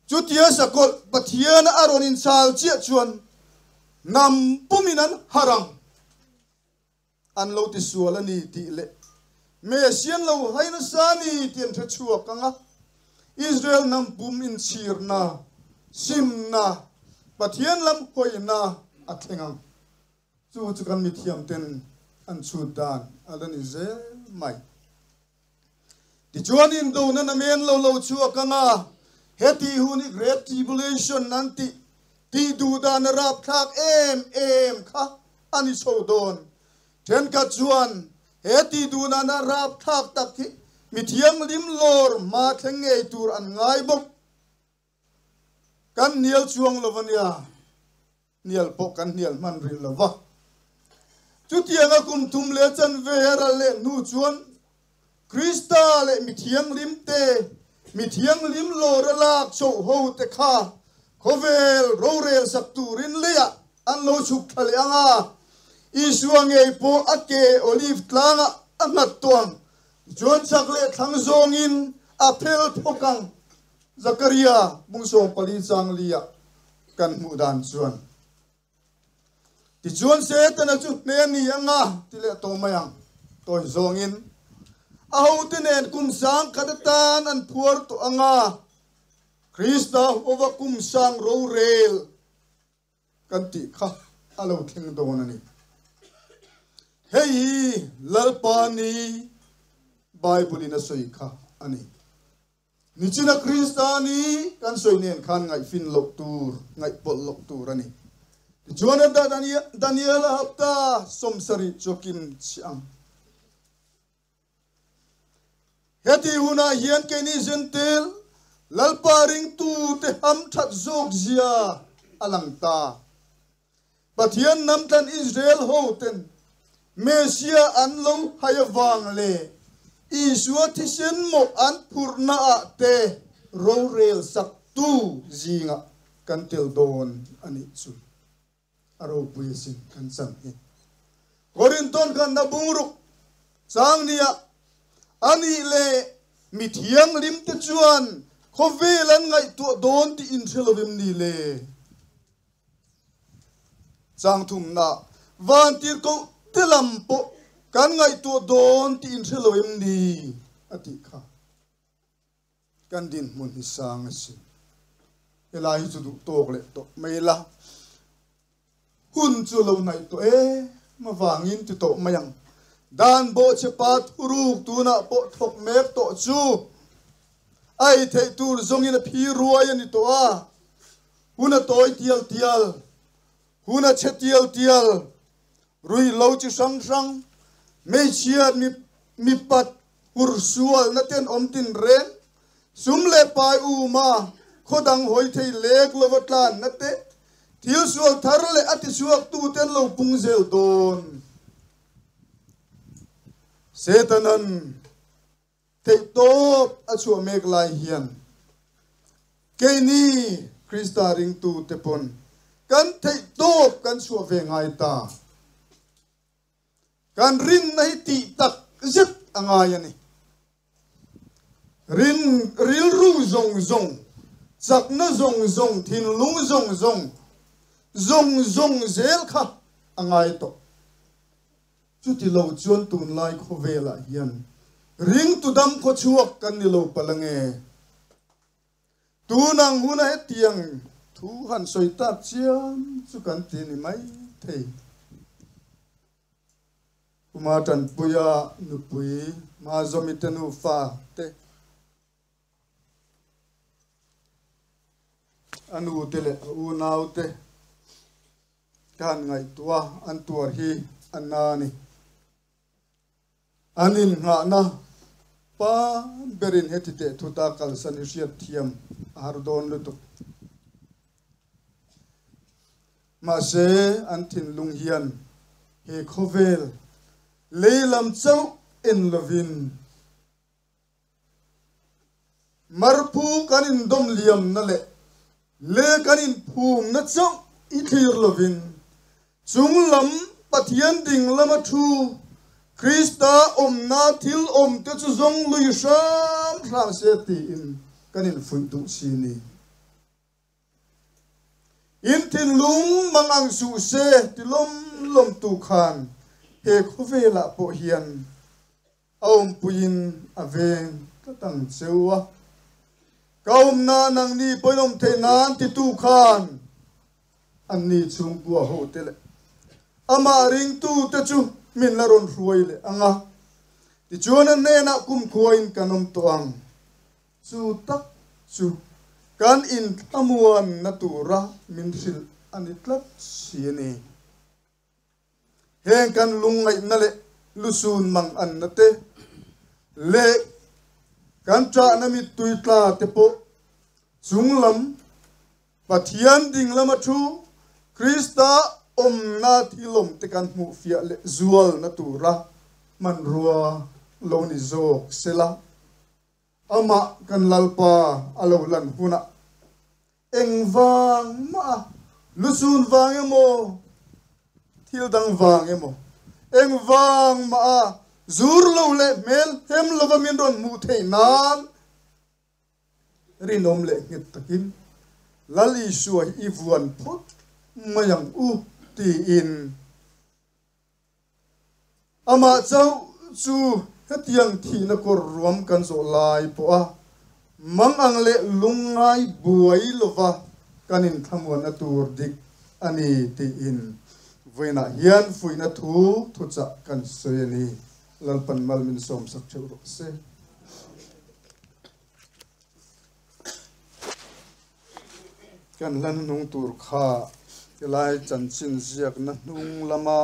Speaker 9: Chutia sakawlh Pathiana a rawn inchhal chiah chuan hnam pumin an harh ang. An lo ti sual a ni tih leh Messian lo hai nasa a ni tih an hre chhuak ang a, Israel hnam pum inchhirna, simna, Pathian lam hawina a thleng ang. Chu chu kan mithiamten an chhut dan a la ni zel mai. Tichuan indona namen lo lo chhuak ang a, heti hun hi Great Tribulation an tih tih duh dan a rapthlak em em kha a ni chho dawn. Thenkhat chuan he tih duh nana rapthlak tak hi mi thianghlim lawr hma thleng ngei tur an ngai bawk. Kan hnial chuang lo a nia, hnial pawh kan hnial hman rih lo va. Chutianga kum thum leh chanve a ral leh hnu chuan Krista leh mi thianghlim te, mi thianghlim lawr a lak chhoh ho te kha khawvel rorel sak turin leiah an lo chhuk thla leh ang a. Isua ngei pawh a ke Olive tlangah a nghat tawh ang. Tichuan chak leh thlang zawngin a phel phawk ang. Zakaria bung 14 chang lia kan hmuh dan chuan tichuan Setana chu hne ni anga ti leh tawh mai ang tawi zawngin a hote nen kum sang khat atan an phuar tawh anga Krista hova kum sang rorel kan tih kha a lo thleng dawn a ni. Hei hi Lalpa ni Bible in a sawi kha a ni. Nichina Krista ni kan sawi nen khan ngaihfin loh tur, ngaihpawlh loh tur a ni. Tichuan a Daniel a hapta 70 chu a kim chiah ang. Heti hunah hian keini Gentile, Lalpa ringtute hamthat zawk zia a lang ta. Pathian namtlan Israel hoten Messiah an lo hai avang leh Isua thisen mawh an phurhna ah te rorel sak tu zingah kan tel dawn a nih chu. A ropui asin kan chan hi. Korinthon khan na bungruk chang nia a nih leh mi thianghlim te chuan khawvel an ngaihtuah dawn tih inhre lovim ni le? Chang thumna vantir koh te lam pawh kan ngaihtuah dawn tih inhre lo em ni? a tih kha. Kan dinhmun hi sang asin. Helai hi chu duh tawk leh tawh mai la. Hun chu lo hnaih tawh em avangin ti tawh mai ang. Dan bawhchhe pa thuruk tunah pawh thawk mek tawh chu a ei theih tur zawngin a phi ruai a ni tawh a. Hun a tawi tial tial, hun a chhe tial tial, ruihhlo chi hrang hrang, hmeichhiat mipat hur sualna ten awm tin reng, sum leh pai uma khaw dang hawi thei lek lova tlanna te, thil sual thar leh a tichhuaktu ten lo pung zel dawn. Setanan Theihtawp a chhuah mek lai hian keini Krista ringtute pawn kan theihtawp kan chhuah ve ngai ta. Kan rinna hi tih tak zet a ngai a ni. Rin rilru zawng zawng, chakna zawng zawng, thinlung zawng zawng, zawng zawng zel kha a ngai tawh. Chuti lo chuan tunlai khawvelah hian ringtu dam khawchhuak kan ni lo palh ange. Tun ang huna hetiang thu han sawi tak chiam chu kan ti ni mai thei. Kuma Tanpuia nupui Mazawmi te nufa te, a nu te leh a unau te, Ka han ngaihtuah a, an tuar hi a na a ni. An innghahna pa berin heti teh thuta kalsan hi hriat thiam a har dawn lutuk. Mahse, an thinlung hian he khawvel lei lam chauh en lovin Marphu kan indawm liamna leh le kan inphumna chauh i thlir lovin, chung lam Pathian ding lama thu, Krista awmna thil awmte chu zawng lui hram hram se tiin kan infuih duh si ni. In thinlung mang ang suh se ti lawm lawmtu khan he khawvelah pawh hian A awmpuiin a veng tlat ang cheu a, ka awmna nangni pawhin awm theih nan titu khan anni chhungkua hote leh amah ringtute chu min la rawn hruai leh ang a, tichuan a hnenah kumkhuain kan awm tawh ang. Chu tak chu kan inthlamuanna tura min hrilh a ni tlat si a ni. Heng kan lungngaihna leh lusun mang anna te leh kan ṭahna mittui tla te pawh chunglam Pathian ding lama thu Krista awmna thilawm te kan hmuhfiah leh zualna tura hmanrua lo ni zawk sela. Amah kan Lalpa a lo lan hunah eng vang mah a, lusun vang emaw, thil dang vang emaw, eng vang mah a zur lo leh hmel hem lova min rawn hmuh theih nan rinawm leh nghet takin Lal Isua hi i vuan phawt mai ang u tiin Amah chauh chu hetiang thihna kawr ruam kan zawh lai pawha mang ang leh lungngai buai lova kan inthlamuanna tur dik a ni tiin vawiinah hian fuihna thu thuchah kan sawi a ni. Lalpan mal min sawmsak theuh rawh se. Kan hla hnuhnung tur kha helai chanchin ziakna hnung lama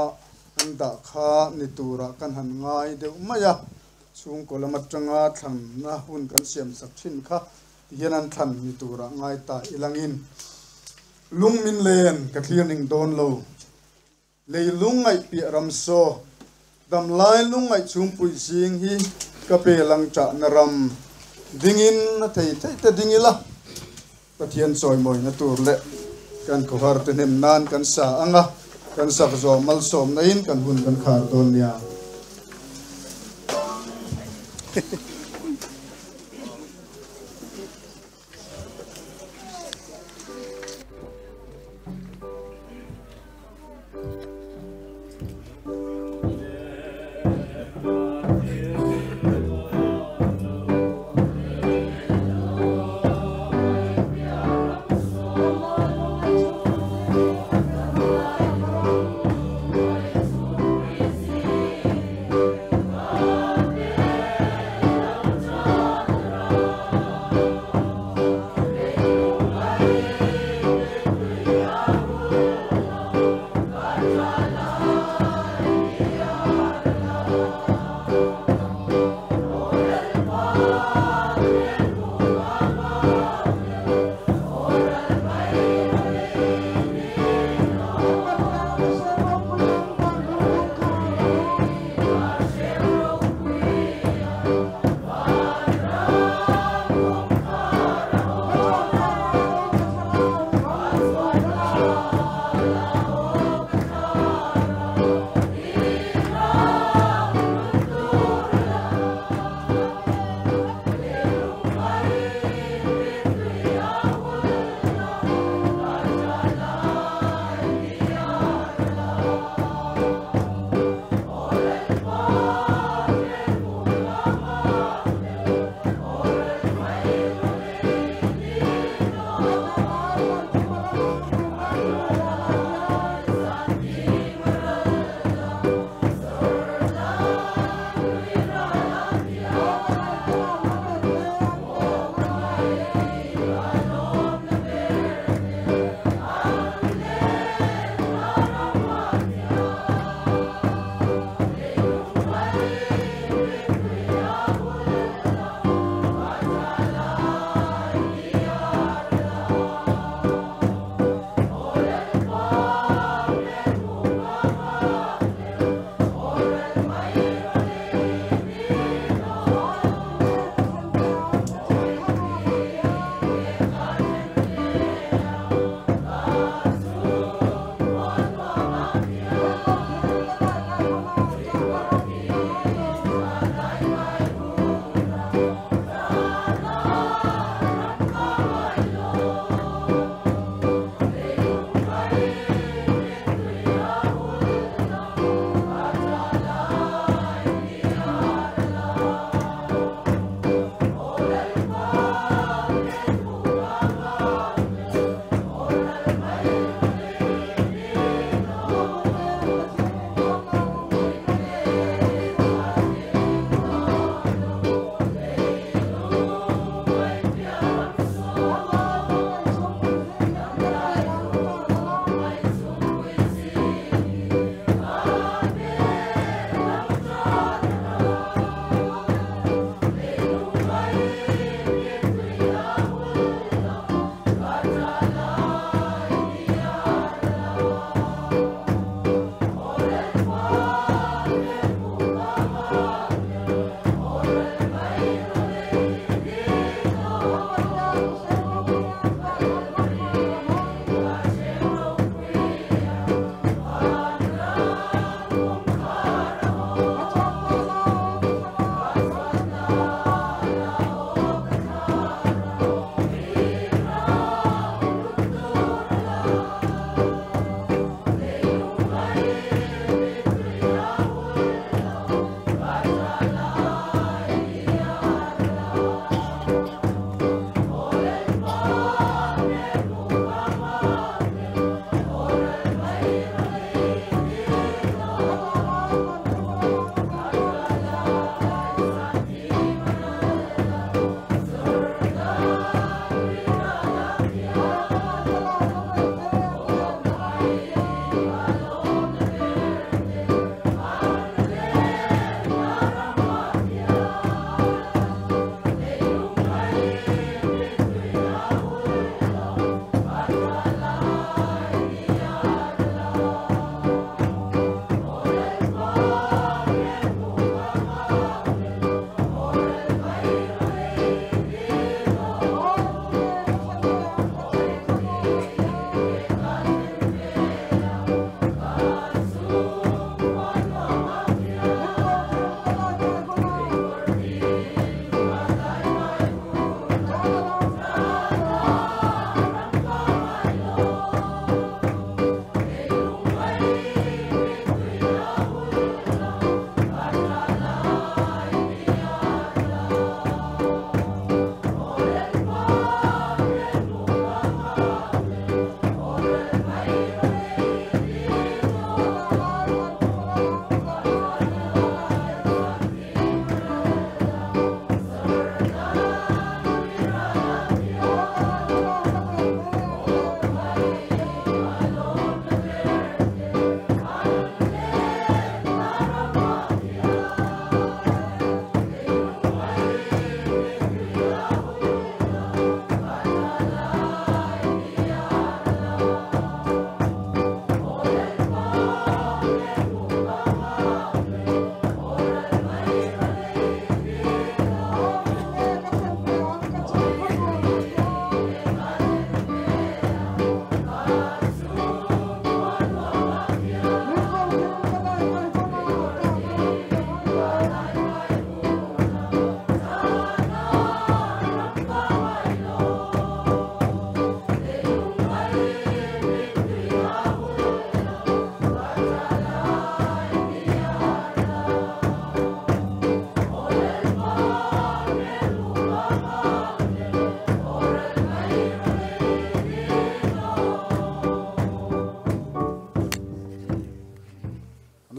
Speaker 9: an dah kha ni turah kan han ngai deuh mai a, chhungkaw lam atanga thlanna hun kan siamsak thin kha. Ti hian an thlan ni tura ngai ta ilangin lung min len ka thlir ning dawn lo lei lung ngai pi ram so dam lai lung ngai chung pui zing hi ka pe lang cha na ram dingin na thei thei te dingila Pathian chawi mawi na tur leh kan khawhar te hnem nan kan sa anga kan sak zawh malsawm na in kan hun kan khar dawn nia.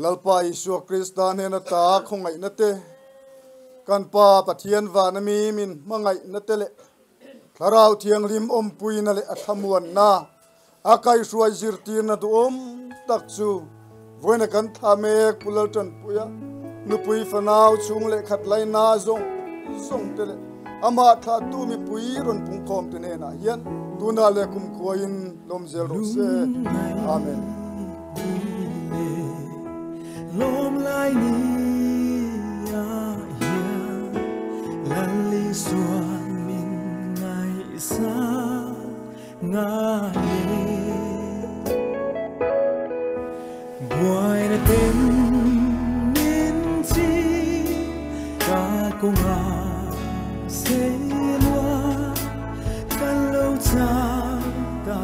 Speaker 9: Lalpa Isua Krista hnena ta khawngaihna te kan pa Pathian vana mi min hmangaihna te leh thlarau thianghlim awmpuina leh a thlamuanna a kaihhruai zirtirna duhawm tak chu vawiina kan thla mek Pu Laltanpuia nupui fanau chhung leh khat laina zawng zawng te leh amah thlahtu mipui rawn pungkhawm te hnenah hian tunah leh kumkhuain lawm zel rawh se. Amen.
Speaker 10: Lawm lai ni a hian Lal Isua min ngaihsa ngai e. Buai na ten min chi ka kawngah se lua kan lo chang ta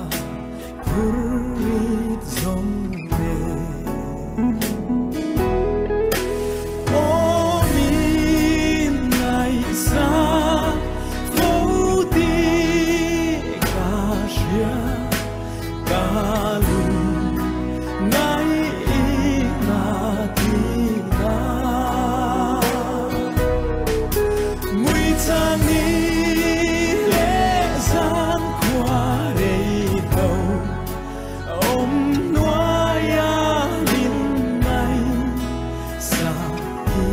Speaker 10: phurit zawng nen. Aw min ngaihsa fo ti ka hria ka lung ngai na ti na. Mui chang ni leh zan khua rei lo om nuaia min ngai sa ti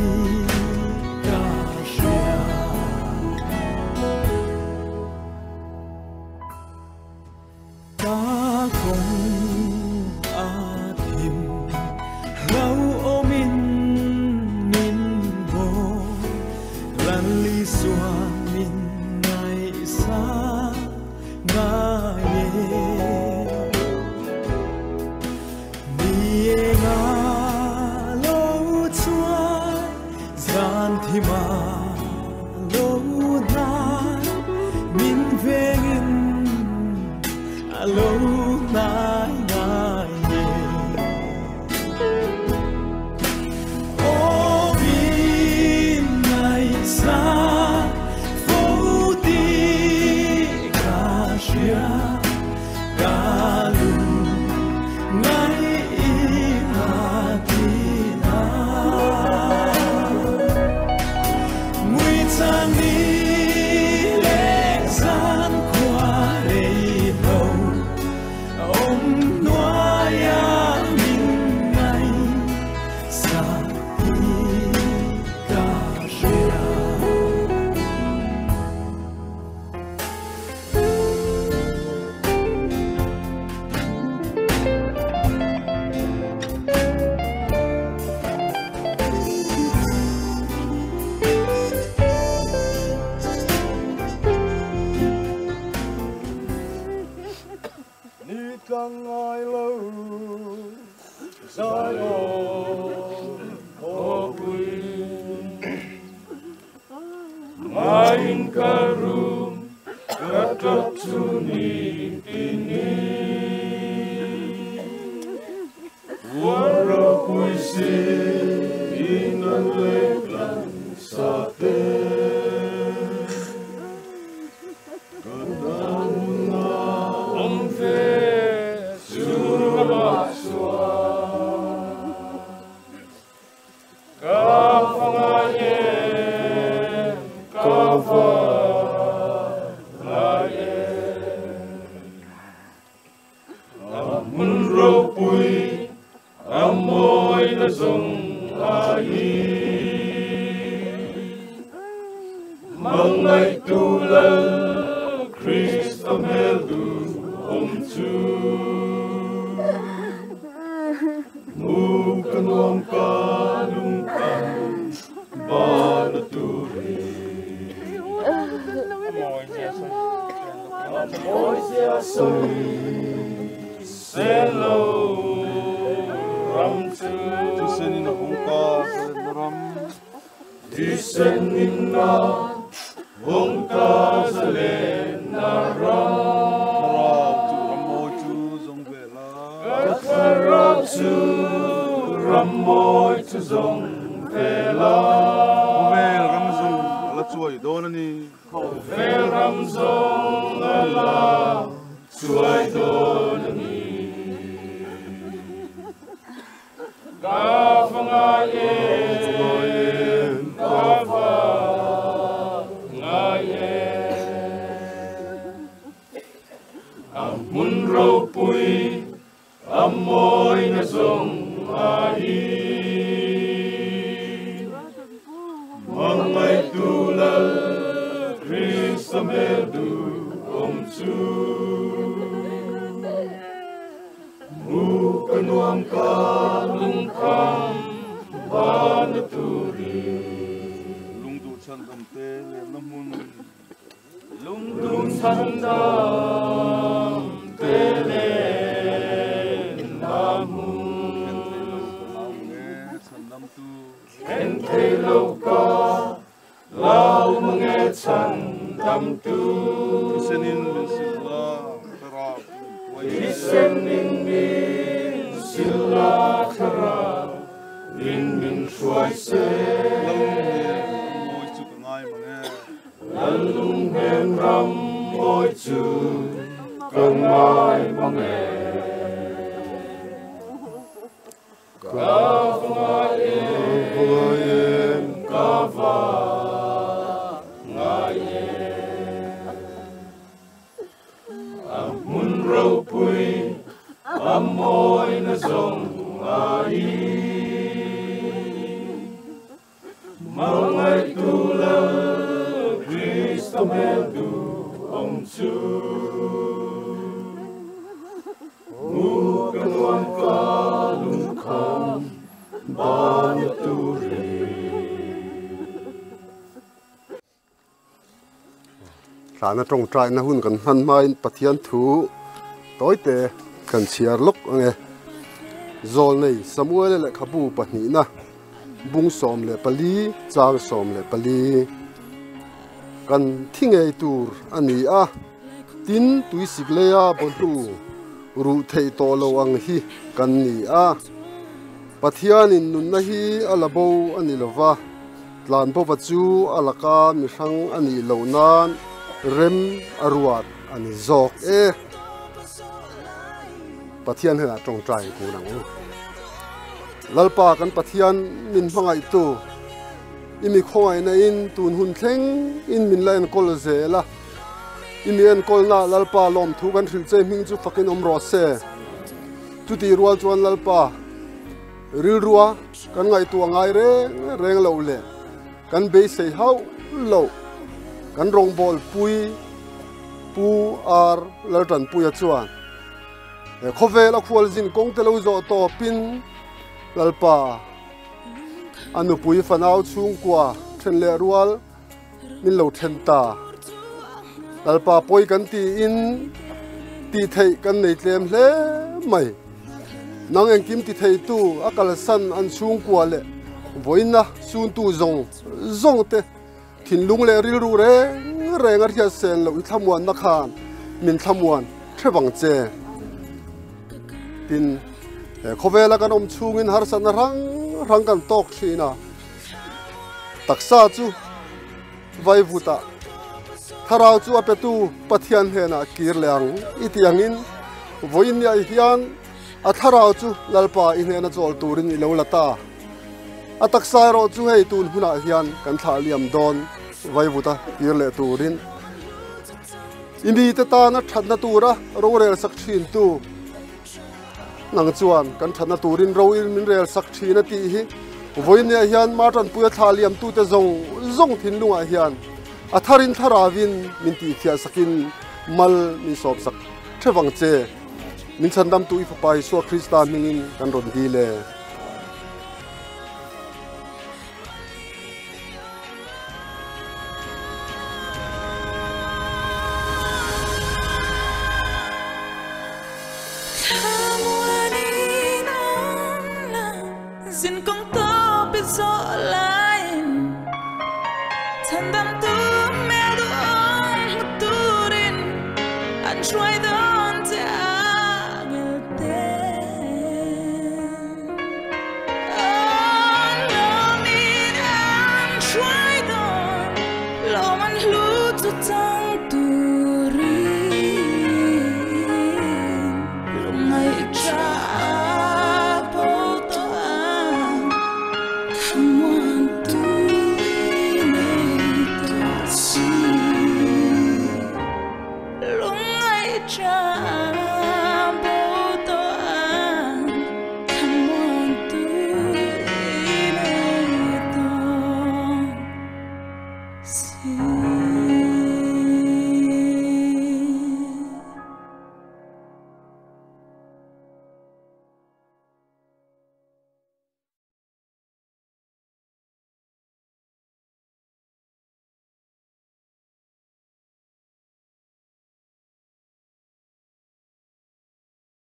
Speaker 10: ka hria. Ta kawng a thim lau omin min bo Lal Isua min ngaihsa ngai e. Ni e nga lo chuai zan thima lo nai min vengin a lo nai ngai e. Aw min ngaihsa fo ti ka hria ka lung ngai na ti na. Mui chang ni leh zan khua rei lo om nuaia min ngai sa ti ka hria.
Speaker 11: Ni tlang ngai lo Zion khawpui Ngaiin ka rum ka tap chu ni tini Uar ropui si in an lek lan sa te Kan na om ve chu rama sua Ka fangaye ka fangaye Amun ropui amoy na zong ai Mangai tu lal Kristo melu om chu Mu ka nuam ka lung kan ba na tu re Amoy sia soi se lo ram chu
Speaker 9: Tisenin a hong ka zalen ram
Speaker 11: Tisenin a hong ka zalen na ram
Speaker 9: Thlarau chu ram mawi chu zawng ve la
Speaker 11: Thlarau chu ram mawi chu zawng ve la
Speaker 9: Khawvel ram zawng a la chuai dawn a ni.
Speaker 11: Khawvel ram zawng a la chuai dawn a ni. Ka ngai e. A hmun ropui a mawi na zawng aiin. Hmangaihtu Lal Krista hmel duhawm chu. Hmu ka nuam ka lungkham van a turin.
Speaker 12: Lungduh chhandam te lenna hmun.
Speaker 11: Lungduh chhandam te lenna hmun.
Speaker 12: Then thei lo ka lau mange chhandam tu.
Speaker 11: Then thei lo ka lau mange chhandam tu.
Speaker 12: Thisenin min sil la thlarau min puai se.
Speaker 11: Thisenin min sil la thlarau in min hruai se.
Speaker 12: Lalung hnen ram mawi chu ka ngai mange.
Speaker 11: Lalung hnen ram mawi chu ka ngai mange. Ka va ngai em, ka va ngai em. A hmun ropui a mawi na zawng aiin. Hmangaihtu Lal Krista hmel duhawm chu. Hmu ka nuam ka lungkham ban a turin.
Speaker 13: Tlana tawngtaina hun kan hman hmain Pathian thu tawite kan chhiar lawk ang e. Zawlnei Samuela lehkhabu pahnihna bung 14 chang 14 kan thi ngei tur a ni a, tin tuisik leia bawhnu ruh theih tawh lo ang hi kan ni a. Pathianin nunna hi a la bo a ni lo va. Tlanbova chu a laka mi hrang a nih loh nan rem a ruat a ni zawk e. Pathian hnenah tawngtai kun ang u. Lalpa kan Pathian min hmangaihtu, i mi khawngaihna in tun hun thleng in min la enkawl zel a. I mi enkawlna Lalpa lawmthu kan hrilh che hming chu fakin awm rawh se. Chutih rual chuan Lalpa, Rilrua kan ngaihtuah ngai reng reng loh leh kan beisei hauh loh kan rawngbâwl pui Pu R. Laltanpuia chuan he khawvel a khualzin kawng te lo zawh tawpin Lalpa a nupui fanau chhungkua then leh rual min lo then ta. Lalpa pawi kan tiin tih theih kan nei tlem hle mai. Nang engkim ti theitu a kalsan an chhungkua leh vawiinna suntu zawng zawng te thinlung leh rilru reng reng a hriat sen loh i thlamuanna khan min thlamuan hrep ang che. Tin, he khawvela kan awm chhungin harsatna hrang hrang kan tawk thin a. Taksa chu vaivutah thlarau chu a petu Pathian hnenah kir leh ang i ti angin vawiin niah hian a thlarau chu Lalpa i hnena chawl turin i lo la ta. A taksa erawh chu hei tun hunah hian kan thlah liam dawn vaivuta kir leh turin. I mite tana thatna tura rorel sak thintu Nang chuan kan thatna turin ro in min rel sak thin a tih hi vawinia hian Martanpuia thla liamtute zawng zawng thinlungah hian a tharin thlaravin min tihfiah sakin mal min sawp sak thevang che. Min chhandamtu i Fapa Isua Krista hmingin kan rawn dil e.